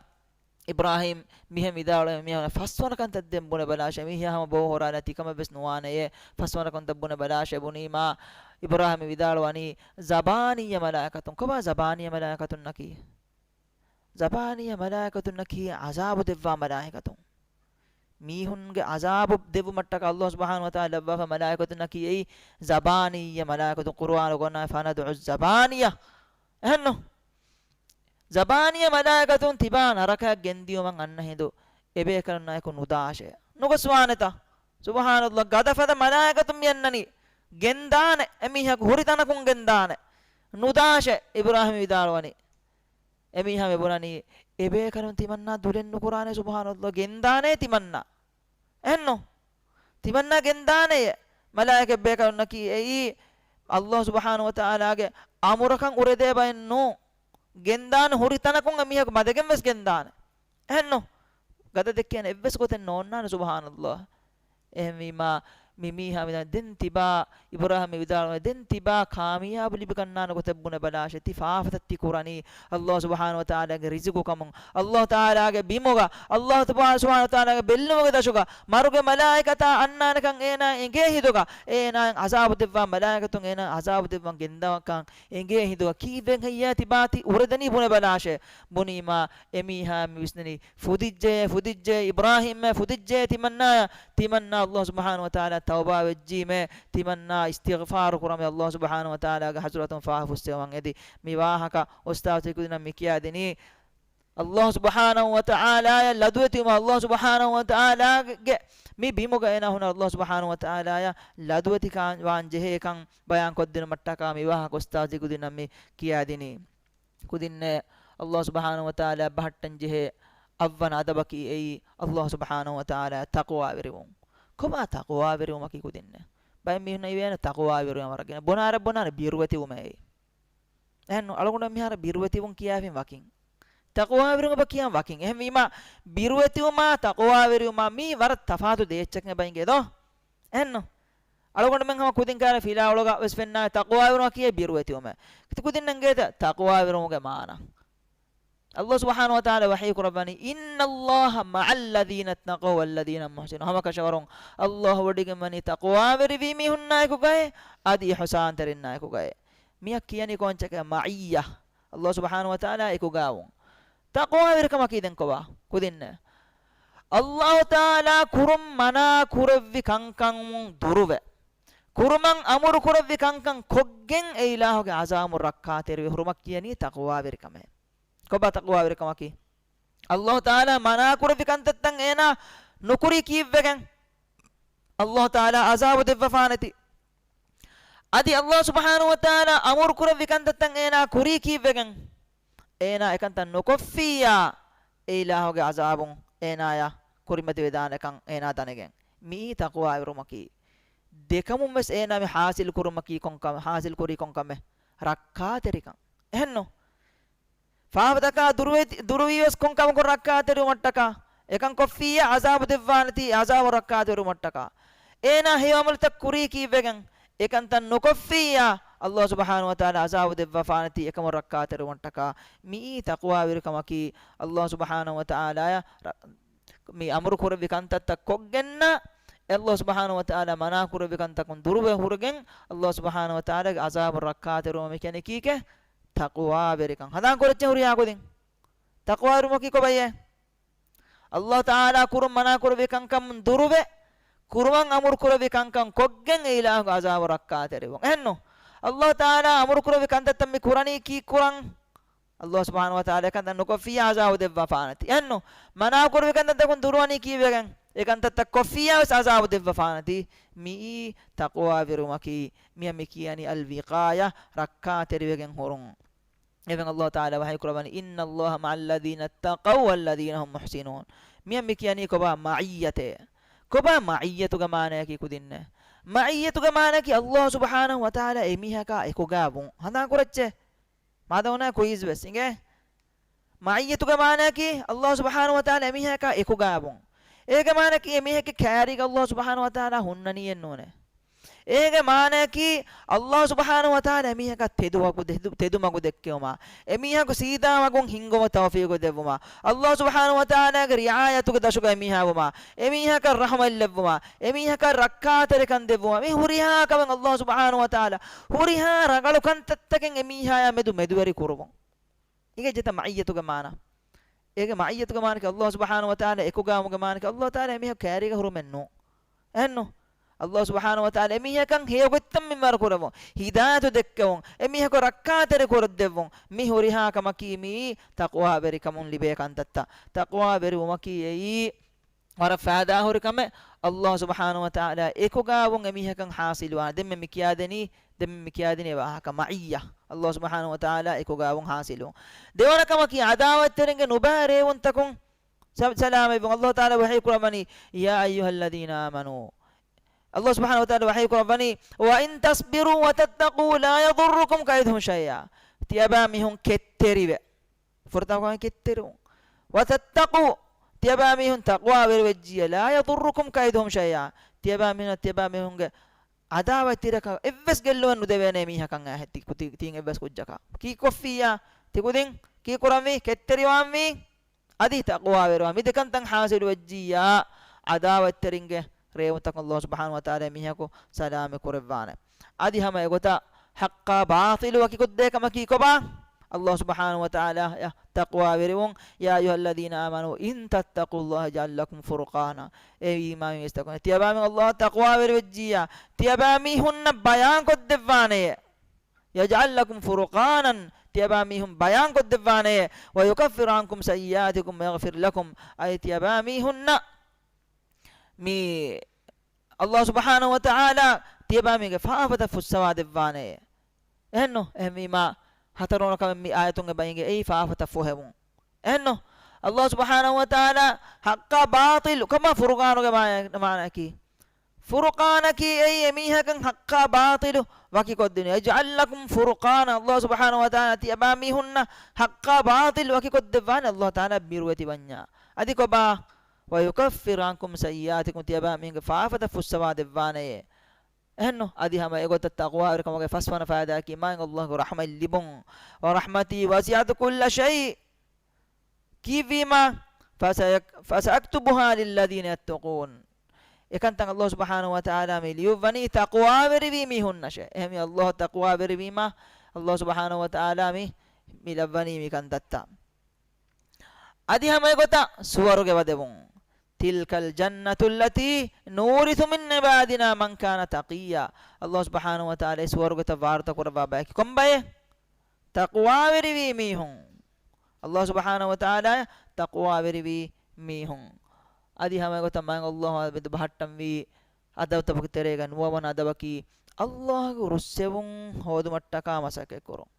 އިބްރާހީމް މިހެން ވިދާޅުވެ، މިހެން ފަސްވަނަ ކަންތައް ދެން ބުނެ ބަލާށޭ، މީހާ ހަމަ ބޯ ހޯރާލާ ތިކަމެއް ވެސް ނުވާނެޔޭ، ފަސްވަނަ ކަންތައް ބުނެ ބަލާށޭ ބުނީމާ، އިބްރާހީމް ވިދާޅުވަނީ، ޒަބާނިއްޔަ މަލާއިކަތުން. ކޮބާ ޒަބާނިއްޔަ މަލާއިކަތުންނަކީ؟ ޒަބާނިއްޔަ މަލާއިކަތުންނަކީ ޢަޒާބު ދެއްވާ މަލާއިކަތުން. މީހުންގެ ޢަޒާބު ދެއްވުމަށްޓަކާ ﷲ ސުބްޙާނަހޫ ވަތަޢާލާ ލައްވާފަ މަލާއިކަތުންނަކީ އެއީ ޒަބާނިއްޔަ މަލާއިކަތުން. ޤުރުއާނު ގޮންނާ، "ފަނަދްޢު ޒަބާނިއްޔަ." އެހެންނު؟ ޒަބާނިއްޔަ މަލާއިކަތުން ތިބާ ނަރަކަޔަށް ގެންދިޔުމަށް އަންނަ ހިނދު އެބޭކަލުންނާއެކު ނުދާށޭ. ނުގޮސްވާނެތަ؟ ސުބްޙާނަﷲ، ގަދަފަދަ މަލާއިކަތުން މި އަންނަނީ ގެންދާނެ، އެމީހަކު ހުރި ތަނަކުން ގެންދާނެ. ނުދާށޭ، އިބްރާހީމް ވިދާޅުވަނީ. އެމީހާ މި ބުނަނީ، އެބޭކަލުން ތިމަންނާ ދުލެއް ނުކުރާނެ، ސުބްޙާނަﷲ، ގެންދާނޭ ތިމަންނާ. އެހެންނު؟ ތިމަންނާ ގެންދާނެޔޭ. މަލާއިކަތް ބޭކަލުންނަކީ އެއީ ﷲ ސުބްޙާނަހޫ ވަތަޢާލާގެ އަމުރަކަށް އުރެދޭ ބައެއް ނޫން. ގެންދާނެ، ހުރި ތަނަކުން އެމީހަކު މަދެގެން ވެސް ގެންދާނެ. އެހެންނު؟ ގަދަ ދެއްކޭނެ އެއްވެސް ގޮތެއް ނޯންނާނެ، ސުބްޙާނަﷲ. އެހެންވީމާ، މި މީހާ މި ދެން ތިބާ، އިބްރާހީމް ވިދާޅުވޭ، ދެން ތިބާ ކާމިޔާބު ލިބިގަންނާނެ ގޮތެއް ބުނެ ބަލާށޭ. ތި ފާފަތައް ތި ކުރަނީ ﷲ ސުބްޙާނަހޫ ވަތަޢާލާގެ ރިޒުގު ކަމުން، ﷲ ތަޢާލާގެ ބިމުގަ، ﷲ ސުބްޙާނަހޫ ވަތަޢާލާގެ ބެއްލުމުގެ ދަށުގަ މަރުގެ މަލާއިކަތާ އަންނާނެކަން އޭނާ އެނގޭ ހިނދުގަ، އޭނާއަށް ޢަޒާބު ދެއްވާ މަލާއިކަތުން އޭނާ ޢަޒާބު ދެއްވަން ގެންދަވަންކަން އެނގޭ ހިނދުގަ ކީއްވެ ހެއްޔޭ ތިބާ ތި އުރެދެނީ ބުނެ ބަލާށޭ. ބުނީމާ، އެމީހާ މި ވިސްނަނީ، ފުދިއްޖެ، ފުދިއްޖެ، އިބްރާހީމްއޭ، ފުދިއްޖެ ތިމަންނާޔަށް. ތިމަންނާ ﷲ ސުބްޙާނަހޫ ވަތަޢާލާ ތައުބާ ވެއްޖީމޭ، ތިމަންނާ އިސްތިޣްފާރު ކުރަމޭ، ﷲ ސުބްޙާނަހޫ ވަތަޢާލާގެ ޙަޟްރަތުން ފާފަ ފުއްސެވަން އެދި. މި ވާހަކަ އުސްތާޛު ތިކުދިންނަށް މި ކިޔާދިނީ، ﷲ ސުބްޙާނަހޫ ވަތަޢާލާޔަށް ލަދުވެތިވުމަށް، ﷲ ސުބްޙާނަހޫ ވަތަޢާލާގެ މި ބިމުގަ އޭނާ ހުންނަ ﷲ ސުބްޙާނަހޫ ވަތަޢާލާޔަށް ލަދުވެތިކާން ވާން ޖެހޭކަން ބަޔާން ކޮށްދިނުމަށްޓަކާ މި ވާހަކަ އުސްތާޛު ތިކުދިންނަށް މި ކިޔާދިނީ. ކުދިންނޭ، ﷲ ސުބްޙާނަހޫ ވަތަޢާލާ ބަހައްޓަން ޖެހޭ އަށްވަނަ އަދަބަކީ އެއީ، ﷲ ސުބްޙާނަހޫ ވަތަޢާލާ ތަޤްވާވެރިވުން. ކޮބާ ތަޤްވާވެރިވުމަކީ ކުދިންނޭ؟ ބައެއް މީހުންނަށް އިވޭނެ ތަޤްވާވެރިވުމަށް ވަރަށް ގިނަ. ބުނާރަ ބުނާރަ ބިރުވެތިވުމޭ އެއީ. އެހެންނު، އަޅުގަނޑު މިހާރު ބިރުވެތިވުން ކިޔާފިން ވަކިން. ތަޤްވާވެރިވުމަށް ކިޔާ ވަކިން. އެހެންވީމާ، ބިރުވެތިވުމާ ތަޤްވާވެރިވުމާ މީ ވަރަށް ތަފާތު ދޭއްޗަކެއް ބައިނގޭ ދޯ؟ އެހެންނު. އަޅުގަނޑުމެން ހަމަ ކުދިން ކާރަ ފިލާވަޅުގަ ވެސް ފެންނާ ތަޤްވާވެރިވުމަކީ ބިރުވެތިވުމޭ. ކުދިންނަށް އެނގޭތަ ތަޤްވާވެރިވުމުގެ މާނަ؟ ﷲ ސުބްޙާނަހޫ ވަތަޢާލާ ވަޙީ ކުރައްވަނީ، "إِنَّ اللَّهَ مَعَ الَّذِينَ اتَّقَوْا وَالَّذِينَ هُمْ مُحْسِنُونَ." ހަމަކަށަވަރުން ﷲ ވޮޑިގެންވަނީ ތަޤްވާވެރިވީ މީހުންނާއެކުގައި، އަދި އިޙުސާންތެރިންނާއެކުގައި. މިއަށް ކިޔަނީ ކޮންޗެކޭ؟ މަޢިއްޔަ. ﷲ ސުބްޙާނަހޫ ވަތަޢާލާ އެކުގައިވުން. ތަޤްވާވެރިކަމަކީ ދެން ކޮބާ؟ ކުދިންނޭ. ﷲ ތަޢާލާ ކުރުން މަނާ ކުރެއްވި ކަންކަމުން ދުރުވެ، ކުރުމަށް އަމުރު ކުރެއްވި ކަންކަން ކޮށްގެން އެ އިލާހުގެ ޢަޒާބުން ރައްކާތެރިވެ ހުރުމަށް ކިޔަނީ ތަޤްވާވެރިކަމޭ. ކޮބާ ތަޤްވާވެރިކަމަކީ؟ ﷲ ތަޢާލާ މަނާ ކުރެއްވި ކަންތައްތައް އޭނާ ނުކުރީ ކީއްވެގެން؟ ﷲ ތަޢާލާ ޢަޒާބު ދެއްވަފާނެތީ. އަދި ﷲ ސުބްޙާނަހޫ ވަތަޢާލާ އަމުރު ކުރެއްވި ކަންތައްތައް އޭނާ ކުރީ ކީއްވެގެން؟ އޭނާ އެކަންތައް ނުކޮށްފިއްޔާ، އެ އިލާހުގެ ޢަޒާބުން އޭނާޔަށް ކުރިމަތިވެދާނެކަން އޭނާ ދަނެގެން. މިއީ ތަޤްވާވެރިވުމަކީ. ދެކަމުން ވެސް އޭނާ މި ޙާޞިލް ކުރުމަކީ ކޮންކަމެއް؟ ޙާޞިލް ކުރީ ކޮންކަމެއް؟ ރައްކާތެރިކަން. އެހެންނު؟ ފާފަތަކާ ދުރުވެ-، ދުރުވީވެސް ކޮންކަމަކުން ރައްކާތެރިވުމަށްޓަކާ، އެކަން ކޮށްފިއްޔާ ޢަޒާބު ދެއްވާނެތީ، ޢަޒާބު ރައްކާތެރިވުމަށްޓަކާ. އޭނާ ހެޔޮ ޢަމަލުތައް ކުރީ ކީއްވެގެން؟ އެކަންތައް ނުކޮށްފިއްޔާ، ﷲ ސުބްޙާނަހޫ ވަތަޢާލާ ޢަޒާބު ދެއްވަފާނެތީ އެކަމުން ރައްކާތެރިވުމަށްޓަކާ. މިއީ ތަޤްވާވެރިކަމަކީ، ﷲ ސުބްޙާނަހޫ ވަތަޢާލާޔަށް ރަ-، މި އަމުރު ކުރެއްވި ކަންތައްތައް ކޮށްގެންނަ، ﷲ ސުބްޙާނަހޫ ވަތަޢާލާ މަނާ ކުރެއްވި ކަންތަކުން ދުރުވެ ހުރެގެން، ﷲ ސުބްޙާނަހޫ ވަތަޢާލާގެ ޢަޒާބު ރައްކާތެރިވުމަށް މި ކިޔަނީ ކީކޭ؟ ތަޤްވާވެރިކަން. ހަނދާން ކުރައްޗޭ ހުރިހާ ކުދިން. ތަޤްވާވެރިވުމަކީ ކޮބާ އެއްޔޭ؟ ﷲ ތަޢާލާ ކުރުން މަނާ ކުރެއްވި ކަންކަމުން ދުރުވެ، ކުރުމަށް އަމުރު ކުރެއްވި ކަންކަން ކޮށްގެން އެ އިލާހުގެ ޢަޒާބު ރައްކާތެރިވުން. އެހެންނު؟ ﷲ ތަޢާލާ އަމުރު ކުރެއްވި ކަންތައްތައް މި ކުރަނީ ކީއްކުރަން؟ ﷲ ސުބްޙާނަހޫ ވަތަޢާލާ އެކަންތައް ނުކޮށްފިއްޔާ ޢަޒާބު ދެއްވަފާނެތީ. އެހެންނު؟ މަނާ ކުރެއްވި ކަންތައްތަކުން ދުރުވަނީ ކީއްވެގެން؟ އެ ކަންތައްތައް ކޮށްފިއްޔާ ވެސް ޢަޒާބު ދެއްވަފާނެތީ. މިއީ ތަޤްވާވެރިވުމަކީ. މިއަށް މި ކިޔަނީ އަލްވިޤާޔާ، ރައްކާތެރިވެގެން ހުރުން. އެވެން ﷲ ތަޢާލާ ވަޙީ ކުރައްވަނީ، "إِنَّ اللَّهَ مَعَ الَّذِينَ اتَّقَوْا وَالَّذِينَ هُمْ مُحْسِنُونَ." މިއަށް މި ކިޔަނީ ކޮބާ؟ މަޢިއްޔަތޭ. ކޮބާ މަޢިއްޔަތުގެ މާނައަކީ ކުދިންނޭ؟ މަޢިއްޔަތުގެ މާނައަކީ ﷲ ސުބްޙާނަހޫ ވަތަޢާލާ އެމީހަކާ އެކުގައިވުން. ހަނދާން ކުރައްޗޭ. މާދަމުނާ ކުއިޒް ވެސް އިނގޭ. މަޢިއްޔަތުގެ މާނައަކީ ﷲ ސުބްޙާނަހޫ ވަތަޢާލާ އެމީހަކާ އެކުގައިވުން. އޭގެ މާނައަކީ އެމީހެއްގެ ކައިރީގަ ﷲ ސުބްޙާނަހޫ ވަތަޢާލާ ހުންނަނީއެއް ނޫނޭ. އޭގެ މާނައަކީ، ﷲ ސުބްޙާނަހޫ ވަތަޢާލާ އެމީހަކަށް ތެދު ވަގު-، ތެދު-، ތެދު މަގު ދެއްކެވުމާ، އެމީހަކު ސީދާ މަގުން ހިންގުމަށް ތައުފީޤު ދެއްވުމާ، ﷲ ސުބްޙާނަހޫ ވަތަޢާލާގެ ރިޢާޔަތުގެ ދަށުގަ އެމީހާ ވުމާ، އެމީހަކަށް ރަޙުމަތް ލެއްވުމާ، އެމީހަކަށް ރައްކާތެރިކަން ދެއްވުމާ، މި ހުރިހާ ކަމެއް ﷲ ސުބްޙާނަހޫ ވަތަޢާލާ ހުރިހާ ރަނގަޅު ކަންތައްތަކެއް އެމީހާޔާ މެދު މެދުވެރި ކުރުވުން. އޭގެ ޖެތަ މަޢިއްޔަތުގެ މާނަ. އޭގެ މަޢިއްޔަތުގެ މާނަކީ ﷲ ސުބްޙާނަހޫ ވަތަޢާލާ އެކުގާވުމުގެ މާނަކީ ﷲ ތަޢާލާ އެމީހަކު ކައިރީގަ ހުރުމެއް ނޫން. އެހެންނު؟ ﷲ ސުބްޙާނަހޫ ވަތަޢާލާ އެމީހަކަށް ހެޔޮގޮތްތައް މިންވަރު ކުރެވުން، ހިދާޔަތު ދެއްކެވުން، އެމީހަކު ރައްކާތެރި ކުރައްދެއްވުން، މި ހުރިހާ ކަމަކީ މިއީ ތަޤްވާވެރިކަމުން ލިބޭ ކަންތައްތައް. ތަޤްވާވެރިވުމަކީ އެއީ ވަރަށް ފައިދާހުރި ކަމެއް. ﷲ ސުބްޙާނަހޫ ވަތަޢާލާ އެކުގާވުން އެމީހަކަށް ޙާޞިލުވާނެ. ދެންމެ މި ކިޔާދެނީ، ދެންމެ މި ކިޔާދިނީ ވާހަކަ މަޢިއްޔަ. ﷲ ސުބްޙާނަހޫ ވަތަޢާލާ އެކުގާވުން ޙާޞިލުވުން. ދެވަނަ ކަމަކީ، ޢަދާވަތްތެރިންގެ ނުބައި ރޭވުންތަކުން ސަ-، ސަލާމަތްވުން. ﷲ ތަޢާލާ ވަޙީ ކުރައްވަނީ، يا أيها الذين آمنوا. ﷲ ސުބްޙާނަހޫ ވަތަޢާލާ ވަޙީ ކުރައްވަނީ، وإن تصبروا وتتقوا لا يضركم كيدهم شيئا. ތިޔަބައިމީހުން ކެތްތެރިވެ، ފުރަތަމަ ކަމަކީ ކެތްތެރިވުން. وتتقوا، ތިޔަބައިމީހުން ތަޤްވާވެރިވެއްޖިއްޔާ، لا يضركم كيدهم شيئا. ތިޔަބައިމީހުން، ތިޔަބައިމީހުންގެ ޢަދާވަތްތެރިކަން އެއްވެސް ގެއްލުމެއް ނުދެވޭނެ މީހަކަށް އައި ތި-، ތި-، ތި-، ތި އެއްވެސް ކުއްޖަކަށް. ކީކޮށްފިއްޔާ؟ ތިކުދިން ކީކުރަންވީ؟ ކެތްތެރިވާންވީ؟ އަދި ތަޤްވާވެރިވާ. މި ދެކަންތައް ޙާޞިލުވެއްޖިއްޔާ، ޢަދާވަތްތެރިންގެ ރޭވުންތަކުން ﷲ ސުބްޙާނަހޫ ވަތަޢާލާ މީހަކު ސަލާމަތް ކުރެއްވާނެ. އަދި ހަމަ އެގޮތަށް ޙައްޤާ ބާޠިލު ވަކިކޮށްދޭ ކަމަކީ ކޮބާ؟ ﷲ ސުބްޙާނަހޫ ވަތަޢާލާ ތަޤްވާވެރިވުން، يا أيها الذين آمنوا إن تتقوا الله يجعل لكم فرقانا. އޭ އީމާން ވިސްތަކުން، ތިޔަބައިމީހުން ﷲ ތަޤްވާވެރިވެއްޖިއްޔާ، ތިޔަބައިމީހުންނަށް ބަޔާންކޮށްދެއްވާނެޔޭ. يجعل لكم فرقانا، ތިޔަބައިމީހުން ބަޔާންކޮށްދެއްވާނެ، ويكفر عنكم سيئاتكم ويغفر لكم، އަދި ތިޔަބައިމީހުންނަށް މި ﷲ ސުބްޙާނަހޫ ވަތަޢާލާ ތިޔަބައިމީހުންގެ ފާފަތައް ފުއްސަވާ ދެއްވާނެ. އެހެންނު؟ އެހެންވީމާ، ހަތަރުވަނަ ކަމެއް މި އާޔަތުން އެބަ އިނގޭ، އެއީ ފާފަތައް ފޮހެވުން. އެހެންނު؟ ﷲ ސުބްޙާނަހޫ ވަތަޢާލާ ޙައްޤާ ބާޠިލު ކަމަށް ފުރުޤާނުގެ މާ-، މާނައަކީ. ފުރުޤާނަކީ އެއީ އެމީހަކަށް ޙައްޤާ ބާޠިލު ވަކިކޮށްދިނުން. يجعل لكم فرقانا، ﷲ ސުބްޙާނަހޫ ވަތަޢާލާ ތިޔަބައިމީހުންނަށް ޙައްޤާ ބާޠިލު ވަކިކޮށްދެއްވާނެ ﷲ ތަޢާލާ މިރުވެތި ވަންޏާ. އަދި ކޮބާ؟ ويكفر عنكم سيئاتكم، ތިޔަބައިމީހުންގެ ފާފަތައް ފުއްސަވާ ދެއްވާނެޔޭ. އެހެންނު؟ އަދި ހަމަ އެގޮތަށް ތަޤްވާވެރިކަމުގެ ފަސްވަނަ ފައިދާއަކީ މާތް ﷲގެ ރަޙްމަތް ލިބުން. ورحمتي وسعت كل شيء. ކީއްވީމާ؟ فسيك-، فسأكتبها للذين يتقون. އެކަންތައް ﷲ ސުބްޙާނަހޫ ވަތަޢާލާ މި ލިޔުއްވަނީ ތަޤްވާވެރިވީ މީހުންނަށޭ. އެހެންވީމަ ﷲ ތަޤްވާވެރިވީމާ، ﷲ ސުބްޙާނަހޫ ވަތަޢާލާ މި، މި ލައްވަނީ މި ކަންތައްތައް. އަދި ހަމަ އެގޮތަށް ސުވަރުގެ ވަދެވުން. تلك الجنة التي نورث من عبادنا من كان تقيا. ﷲ ސުބްޙާނަހޫ ވަތަޢާލާ ސުވަރުގެތައް ވާރުތަ ކުރައްވާ ބަޔަކީ ކޮން ބައެއް؟ ތަޤްވާވެރިވީ މީހުން. ﷲ ސުބްޙާނަހޫ ވަތަޢާލާ ތަޤްވާވެރިވީ މީހުން. އަދި ހަމަ އެގޮތަށް މާތް ﷲ އާ މެދު ބަހައްޓަންވީ އަދަބުތަކުގެ ތެރޭގަ ނުވަވަނަ އަދަބަކީ، ﷲގެ ރުއްސެވުން ހޯދުމަށްޓަކާ މަސައްކަތްކުރުން.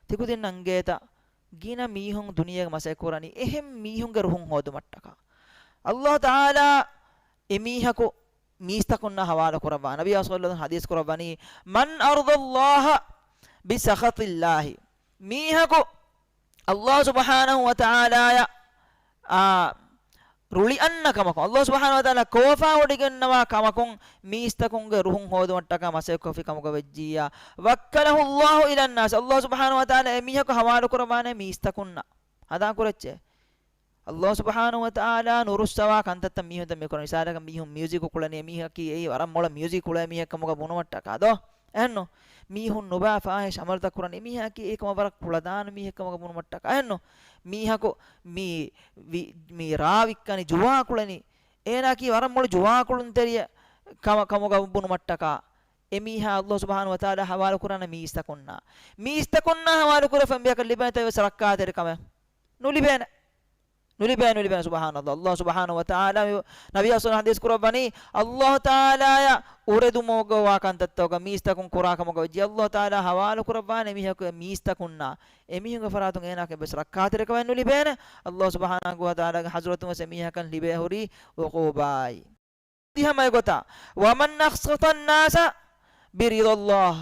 ތިކުދިންނަށް އިނގޭތަ؟ ގިނަ މީހުން ދުނިޔޭގަ މަސައްކަތްކުރަނީ އެހެން މީހުންގެ ރުހުން ހޯދުމަށްޓަކާ. ﷲ ތަޢާލާ އެމީހަކު މީސްތަކުންނާ ހަވާލު ކުރައްވާ. ނަބިއްޔާ ޞައްލަﷲު ޢަލައިހި ވަސައްލަމަ ޙަދީޘް ކުރައްވަނީ، من أرضى الله بسخط الله. މީހަކު ﷲ ސުބްޙާނަހޫ ވަތަޢާލާއަށް، އާ، ރުޅިއަންނަ ކަމަކުން، ﷲ ސުބްޙާނަހޫ ވަތަޢާލާ ކޯފާވޮޑިގަންނަވާ ކަމަކުން މީސްތަކުންގެ ރުހުން ހޯދުމަށްޓަކާ މަސައްކަތްކޮށްފި ކަމުގަ ވެއްޖިއްޔާ، وكله الله إلى الناس، ﷲ ސުބްޙާނަހޫ ވަތަޢާލާ އެމީހަކު ހަވާލު ކުރައްވާނެ މީސްތަކުންނަށް. ހަނދާން ކުރައްޗޭ. ﷲ ސުބްޙާނަހޫ ވަތަޢާލާ ނުރުއްސަވާ ކަންތައްތައް މީހުންތައް މިކުރަނީ. މިސާލަކަށް މީހުން މިއުޒިކު ކުޅެނީ އެމީހަކީ އެއީ ވަރަށް މޮޅަ މިއުޒިކް ކުޅޭ މީހެއް ކަމުގަ ބުނުމަށްޓަކާ ދޯ؟ އެހެންނު؟ މީހުން ނުބައި ފާހިޝް ޢަމަލުތައް ކުރަނީ އެމީހަކީ އެކަމަށް ވަރަށް ކުޅަދާނަ މީހެއް ކަމުގަ ބުނުމަށްޓަކާ. އެހެންނު؟ މީހަކު މި ވި-، މި ރާ ވިއްކަނީ ޖުވާ ކުޅެނީ އޭނާއަކީ ވަރަށް މޮޅު ޖުވާ ކުޅުންތެރިއެއް ކަމަ-، ކަމުގަ ބުނުމަށްޓަކާ. އެމީހާ ﷲ ސުބްޙާނަހޫ ވަތަޢާލާ ހަވާލު ކުރާނެ މީސްތަކުންނާ. މީސްތަކުންނާ ހަވާލު ކުރެފަ އެމީހަކަށް ލިބޭތަ އެއްވެސް ރައްކާތެރިކަމެއް؟ ނުލިބޭނެ. ނުލިބޭ، ނުލިބޭނެ. ސުބްޙާނަﷲ. ﷲ ސުބްޙާނަހޫ ވަތަޢާލާ މި ނަބިއްޔާ ޞައްލަﷲު ޢަލައިހި ވަސައްލަމަ ޙަދީޘް ކުރައްވަނީ، ﷲ ތަޢާލާއަށް އުރެދުމުގަވާ ކަންތައްތަކުގަ މީސްތަކުން ކުރާ ކަމުގަ ވެއްޖެ، ﷲ ތަޢާލާ ހަވާލު ކުރައްވާނެ އެމީހަކު އެ މީސްތަކުންނާ. އެމީހުންގެ ފަރާތުން އޭނާއަކަށް އެއްވެސް ރައްކާތެރިކަމެއް ނުލިބޭނެ. ﷲ ސުބްޙާނަހޫ ވަތަޢާލާގެ ޙަޟްރަތުން ވެސް އެމީހަކަށް ލިބޭ ހުރީ ޢުޤޫބާތް. އަދި ހަމަ އެގޮތަށް، ومن أسخط الناس برضا الله.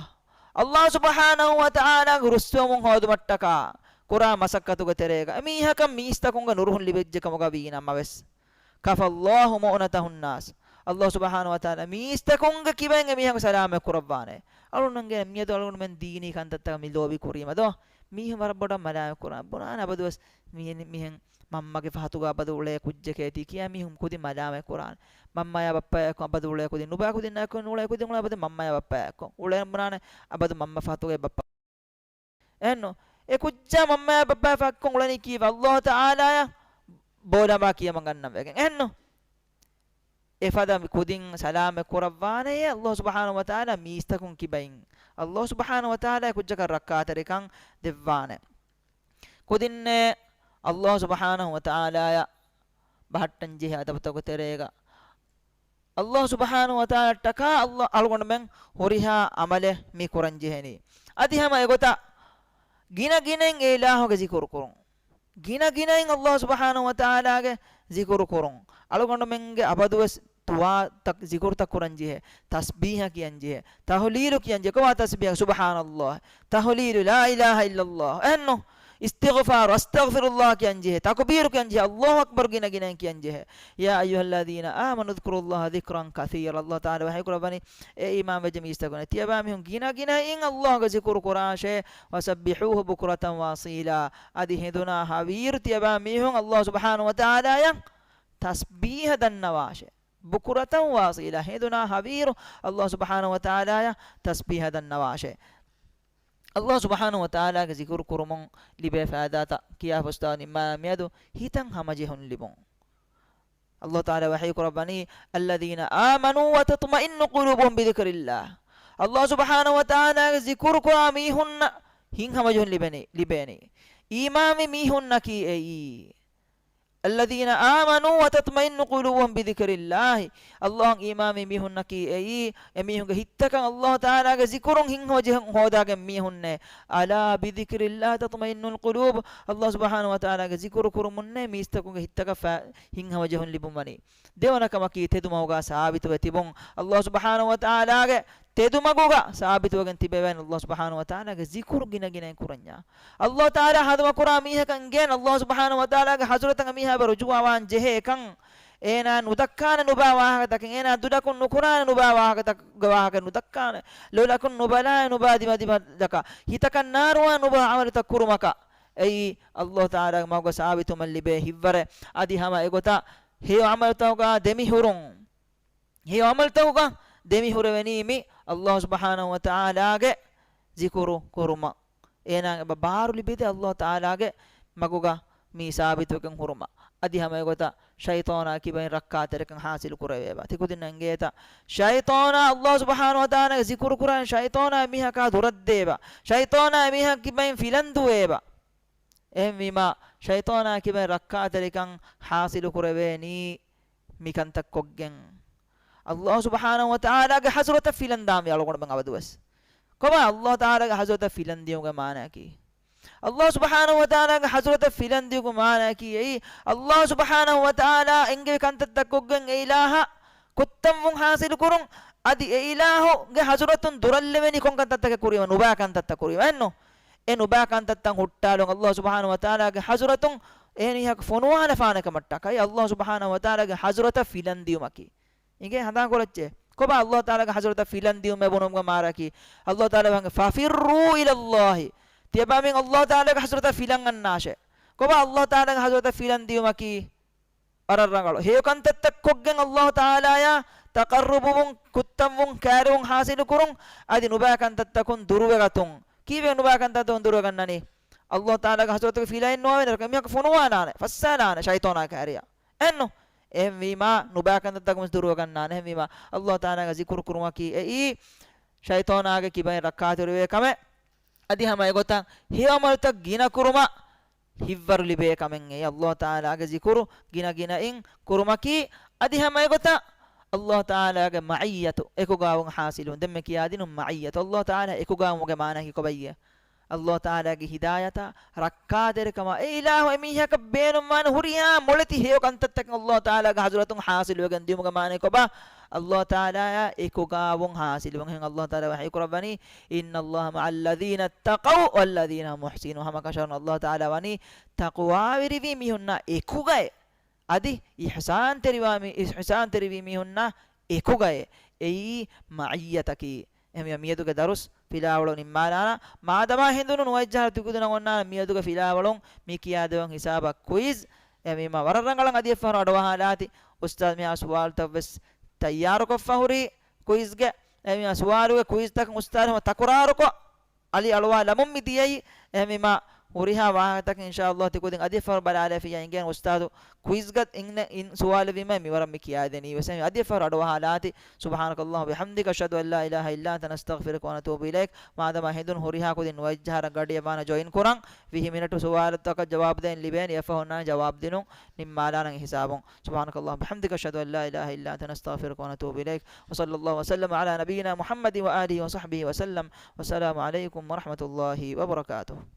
ﷲ ސުބްޙާނަހޫ ވަތަޢާލާގެ ރުއްސެވުމުން ހޯދުމަށްޓަކާ ކުރާ މަސައްކަތުގެ ތެރޭގަ އެމީހަކަށް މީސްތަކުންގެ ނުރުހުން ލިބިއްޖެ ކަމުގަ ވީ ނަމަވެސް، كفى الله مؤنة الناس. އަﷲ ސުބްޙާނަހޫ ވަތަޢާލާ މީސްތަކުންގެ ކިބައިން އެމީހަކު ސަލާމަތް ކުރައްވާނެ. އަޅުގަނޑުމެން މިއަދު އަޅުގަނޑުމެން ދީނީ ކަންތައްތަކަށް މި ލޯބި ކުރީމަ ދޯ؟ މީހުން ވަރަށް ބޮޑަށް މަލާމަތް ކުރާ. ބުނާނެ އަބަދުވެސް މި-، މިހެން މަންމަގެ ފަހަތުގަ އަބަދު އުޅޭ ކުއްޖެކޭ ތީ ކިޔާ މީހުން ކުދިން މަލާމަތް ކުރާނެ. މަންމަޔާ ބައްޕަޔާ އެއްކޮށް އަބަދު އުޅޭ ކުދިން ނުބާ ކުދިންނާ އެއްކޮށް ނޫޅޭ ކުދިން އުޅޭ އަބަދު މަންމަޔާ ބައްޕަޔާ އެއްކޮށް އުޅޭ ބުނާނެ އަބަދު މަންމަ ފަހަތުގައި ބައްޕަ. އެހެންނު. އެ ކުއްޖާ މަންމަޔާ ބައްޕަޔާ ފައްކޮން އުޅެނީ ކީއްވެ؟ އަﷲ ތަޢާލާޔަށް ބޯލަނބާ ކިޔަމަން ގަންނަން ވެގެން. އެހެންނު. އެފަދަ ކުދިން ސަލާމަތް ކުރައްވާނެޔޭ އަﷲ ސުބްޙާނަހޫ ވަތަޢާލާ މީސްތަކުން ކިބައިން. އަﷲ ސުބްޙާނަހޫ ވަތަޢާލާ އެ ކުއްޖަކަށް ރައްކާތެރިކަން ދެއްވާނެ. ކުދިންނޭ އަﷲ ސުބްޙާނަހޫ ވަތަޢާލާޔަށް ބަހައްޓަން ޖެހޭ އަދަބުތަކުގެ ތެރޭގަ އަﷲ ސުބްޙާނަހޫ ވަތަޢާލާއަށްޓަކާ އަﷲ އަޅުގަނޑުމެން ހުރިހާ ޢަމަލެއް މި ކުރަން ޖެހެނީ. އަދި ހަމަ އެގޮތަށް ގިނަ ގިނައިން އެ އިލާހުގެ ޒިކުރު ކުރުން. ގިނަ ގިނައިން އަﷲ ސުބްޙާނަހޫ ވަތަޢާލާގެ ޒިކުރު ކުރުން. އަޅުގަނޑުމެންގެ އަބަދުވެސް ދުޢާތައް، ޒިކުރުތައް ކުރަން ޖެހޭ. ތަސްބީޙަ ކިޔަން ޖެހޭ. ތަހުލީލު ކިޔަން ޖެހޭ. ކޮބާ ތަސްބީޙަ؟ ސުބްޙާނަﷲ. ތަހުލީލު، لا إله إلا الله. އެހެންނު؟ އިސްތިޣްފާރު، أستغفر الله ކިޔަން ޖެހޭ. ތަކުބީރު ކިޔަން ޖެހޭ. الله أكبر ގިނަ ގިނައިން ކިޔަން ޖެހޭ. يا أيها الذين آمنوا اذكروا الله ذكرا كثيرا. އަﷲ ތަޢާލާ ވަޙީ ކުރައްވަނީ، އޭ އީމާން ވެއްޖެ މީސްތަކުން، ތިޔަބައިމީހުން ގިނަ ގިނައިން އަﷲގެ ޒިކުރު ކުރާށޭ. وسبحوه بكرة وأصيلا. އަދި ހެނދުނާ ހަވީރު ތިޔަބައިމީހުން އަﷲ ސުބްޙާނަހޫ ވަތަޢާލާޔަށް ތަސްބީޙަ ދަންނަވާށޭ. بكرة وأصيلا، ހެނދުނާ ހަވީރު އަﷲ ސުބްޙާނަހޫ ވަތަޢާލާޔަށް ތަސްބީޙަ ދަންނަވާށޭ. އަﷲ ސުބްޙާނަހޫ ވަތަޢާލާގެ ޒިކުރު ކުރުމުން ލިބޭ ފައިދާތައް ކިޔާ ފުސްތާ ނިންމާ މިއަދު ހިތަށް ހަމަޖެހުން ލިބުން. އަﷲ ތަޢާލާ ވަޙީ ކުރައްވަނީ، الذين آمنوا وتطمئن قلوبهم بذكر الله. އަﷲ ސުބްޙާނަހޫ ވަތަޢާލާގެ ޒިކުރު ކުރާ މީހުންނަށް ހިތް ހަމަޖެހުން ލިބެނީ، ލިބޭނީ. އީމާންވި މީހުންނަކީ އެއީ. الذين آمنوا وتطمئن قلوبهم بذكر الله. އަﷲއަށް އީމާންވި މީހުންނަކީ އެއީ، އެމީހުންގެ ހިތްތަކަށް އަﷲ ތަޢާލާގެ ޒިކުރުން ހިތްހަމަޖެހުން ހޯދާގެން މީހުންނޭ. ألا بذكر الله تطمئن القلوب. އަﷲ ސުބްޙާނަހޫ ވަތަޢާލާގެ ޒިކުރު ކުރުމުންނޭ މީސްތަކުންގެ ހިތްތަކަށް ފަ-، ހިތްހަމަޖެހުން ލިބުންވަނީ. ދެވަނަ ކަމަކީ ތެދުމަގުގަ ސާބިތުވެ ތިބުން. އަﷲ ސުބްޙާނަހޫ ވަތަޢާލާގެ ތެދުމަގުގަ ސާބިތުވެގެން ތިބެވޭނެ އަﷲ ސުބްޙާނަހޫ ވަތަޢާލާގެ ޒިކުރު ގިނަ ގިނައިން ކުރަންޏާ. އަﷲ ތަޢާލާ ހަނދުމަ ކުރާ މީހަކަށް އިނގޭނެ އަﷲ ސުބްޙާނަހޫ ވަތަޢާލާގެ ޙަޟްރަތަށް އެމީހާ އެބަ ރުޖޫޢަވާން ޖެހޭ އެކަން. އޭނާ ނުދައްކާނެ ނުބާ ވާހަކަތަކެއް، އޭނާ ދުލަކުން ނުކުރާނެ ނުބާ ވާހަކަތަކުގެ ވާހަކަ ނުދައްކާނެ، ލޮލަކުން ނުބަލާނެ ނުބާ ދިމަދިމަލަކަށް، ހިތަކަށް ނާރުވާ ނުބާ ޢަމަލުތައް ކުރުމަކަށް. އެއީ އަﷲ ތަޢާލާގެ މަގުގަ ސާބިތުވުމަށް ލިބޭ ހިތްވަރެއް. އަދި ހަމަ އެގޮތަށް ހެޔޮ ޢަމަލުތަކުގަ ދެމިހުރުން. ހެޔޮ ޢަމަލުތަކުގަ ދެމިހުރެވެނީ މި އަﷲ ސުބްޙާނަހޫ ވަތަޢާލާގެ ޒިކުރު ކުރުމަށް. އޭނާ އެބަ ބާރު ލިބިދޭ އަﷲ ތަޢާލާގެ މަގުގަ މި ސާބިތުވެގެން ހުރުމަށް. އަދި ހަމަ އެގޮތަށް ޝައިޠާނާ ކިބައިން ރައްކާތެރިކަން ޙާޞިލު ކުރެވޭބަ. ތިކުދިންނަށް އެނގޭތަ؟ ޝައިޠާނާ އަﷲ ސުބްޙާނަހޫ ވަތަޢާލާގެ ޒިކުރު ކުރާ ޝައިޠާނާ އެމީހަކާ ދުރަށްދޭބަ. ޝައިޠާނާ އެމީހަކު ކިބައިން ފިލަން ދުވޭބަ. އެހެންވީމާ، ޝައިޠާނާ ކިބައިން ރައްކާތެރިކަން ޙާޞިލު ކުރެވޭނީ މިކަންތައް ކޮށްގެން. އަﷲ ސުބްޙާނަހޫ ވަތަޢާލާގެ ޙަޟްރަތަށް ފިލަން ދާންވީ އަޅުގަނޑުމެން އަބަދުވެސް. ކޮބާ އަﷲ ތަޢާލާގެ ޙަޟްރަތަށް ފިލަން ދިޔުމުގެ މާނައަކީ؟ އަﷲ ސުބްޙާނަހޫ ވަތަޢާލާގެ ޙަޟްރަތަށް ފިލަން ދިޔުމުގެ މާނައަކީ އެއީ، އަﷲ ސުބްޙާނަހޫ ވަތަޢާލާ އެންގެވި ކަންތައްތައް ކޮށްގެން އެ އިލާހަށް ކުއްތަންވުން ޙާޞިލު ކުރުން، އަދި އެ އިލާހުގެ ޙަޟްރަތުން ދުރަށްލެވެނީ ކޮން ކަންތައްތަކެއް ކުރީމަ؟ ނުބާ ކަންތައްތައް ކުރީމަ. އެއްނު؟ އެ ނުބާ ކަންތައްތައް ހުއްޓާލުން، އަﷲ ސުބްޙާނަހޫ ވަތަޢާލާގެ ޙަޟްރަތުން އެހެނިހާ ފޮނުވާލަފާނެ ކަމަށްޓަކައި އަﷲ ސުބްޙާނަހޫ ވަތަޢާލާގެ ޙަޟްރަތަށް ފިލަން ދިޔުމަކީ. އިނގޭ ހަނދާން ކުރައްޗޭ. ކޮބާ އަﷲ ތަޢާލާގެ ޙަޟްރަތަށް ފިލަން ދިޔުމޭ ބުނުމުގެ މާނައަކީ؟ އަﷲ ތަޢާލާ ވަން، ففروا إلى الله. ތިޔަބައިމީހުން އަﷲ ތަޢާލާގެ ޙަޟްރަތަށް ފިލަން އަންނާށޭ. ކޮބާ އަﷲ ތަޢާލާގެ ޙަޟްރަތަށް ފިލަން ދިޔުމަކީ؟ ވަރަށް ރަނގަޅު. ހެޔޮ ކަންތައްތައް ކޮށްގެން އަﷲ ތަޢާލާޔާ ތަޤައްރުބުވުން، ކުއްތަންވުން، ކައިރިވުން ޙާޞިލު ކުރުން، އަދި ނުބާ ކަންތައްތަކުން ދުރުވެގަތުން. ކީއްވެ ނުބާ ކަންތައްތަކުން ދުރުވެގަންނަނީ؟ އަﷲ ތަޢާލާގެ ޙަޟްރަތުގެ ފިލައެއް ނުވާ ވެނެ މީހަކު ފޮނުވާލާނެ، ފައްސާލާނެ ޝައިޠާނާ ކައިރިއަށް. އެއްނު؟ އެހެންވީމާ، ނުބާ ކަންތައްތަކުން ދުރުވެގަންނާނެ. އެހެންވީމާ، އަﷲ ތަޢާލާގެ ޒިކުރު ކުރުމަކީ އެއީ، ޝައިޠާނާގެ ކިބައިން ރައްކާތެރިވޭ ކަމެއް. އަދި ހަމަ އެގޮތަށް ހެޔޮ ޢަމަލުތައް ގިނަ ކުރުމަށް ހިތްވަރު ލިބޭ ކަމެއް އެއީ، އަﷲ ތަޢާލާގެ ޒިކުރު ގިނަ ގިނައިން ކުރުމަކީ. އަދި ހަމަ އެގޮތަށް އަﷲ ތަޢާލާގެ މަޢިއްޔަތު އެކުގައިވުން ޙާޞިލުވުން. ދެންމެ ކިޔާދިނުން މަޢިއްޔަތު. އަﷲ ތަޢާލާ އެކުގައިވުމުގެ މާނައަކީ ކޮބައްޔޭ؟ އަﷲ ތަޢާލާގެ ހިދާޔަތާ، ރައްކާތެރިކަމާ، އެ އިލާހު އެމީހަކަށް ބޭނުންވާނެ ހުރިހާ މޮޅެތި ހެޔޮ ކަންތައްތަކެއް އަﷲ ތަޢާލާގެ ޙަޟްރަތުން ޙާޞިލުވެގެން ދިޔުމުގެ މާނައީ ކޮބާ؟ އަﷲ ތަޢާލާޔާ އެކުގައިވުން ޙާޞިލުވުން. އެހެން އަﷲ ތަޢާލާ ވަޙީ ކުރައްވަނީ، إن الله مع الذين اتقوا والذين هم محسنون. ހަމަކަށަވަރުން އަﷲ ތަޢާލާ ވަނީ ތަޤްވާވެރިވި މީހުންނާ އެކުގައި. އަދި އިޙްސާންތެރިވާ މީ-، އިޙްސާންތެރިވި މީހުންނާ އެކުގައޭ. އެއީ މަޢިއްޔަތަކީ. އެހެންވީމަ މިއަދުގެ ދަރުސް ފިލާވަޅު ނިންމާލާނަން. މާދަމާ ހެނދުނު ނުވައްޖަހަށް ތިކުދިންނަށް އޮންނާނެ މިއަދުގެ ފިލާވަޅުން މި ކިޔާދެވުން ހިސާބަށް ކުއިޒް. އެހެންވީމަ ވަރަށް ރަނގަޅަށް އަދިވެފަ އަޑުއަހާލާތި. އުސްތާޛު މިހާ ސުވާލުތައް ވެސް ތައްޔާރުކޮށްފަ ހުރީ ކުއިޒްގެ. އެހެންވީމަ ސުވާލުގެ ކުއިޒްތަކުން އުސްތާޛު ހަމަ ތަކުރާރުކޮށް، އަލި އަޅުވާލަމުން މި ދިޔައީ. އެހެންވީމަ ހުރިހާ ވާހަކަތަކެއް އިންޝާﷲ ތިކުދިން އަދިވެފަ ބަލާލައިފިއްޔާ އިނގޭނެ އުސްތާޛު ކުއިޒްގަ އިން، އިން ސުވާލެއްވީމަ މިވަރަށް މި ކިޔާދެނީ ވެސް. އެހެންވީމަ އަދިވެފަ އަޑުއަހާލާތި. سبحانك اللهم وبحمدك، أشهد أن لا إله إلا أنت، نستغفرك ونتوب إليك. މާދަމާ ހެނދުނު ހުރިހާ ކުދިން ނުވައްޖަހަށް ގަޑިއަށް ވާނަމަ ޖޮއިން ކުރަން. ވިހި މިނެޓު ސުވާލުތަކަށް ޖަވާބު ދޭން ލިބޭނެ. އެފަހުންނާނެ ޖަވާބު ދިނުން ނިންމާލާނަން ހިސާބުން. سبحانك اللهم وبحمدك، أشهد أن لا إله إلا أنت، نستغفرك ونتوب إليك. وصلى الله وسلم على نبينا محمد وآله وصحبه وسلم. والسلام عليكم ورحمة الله وبركاته.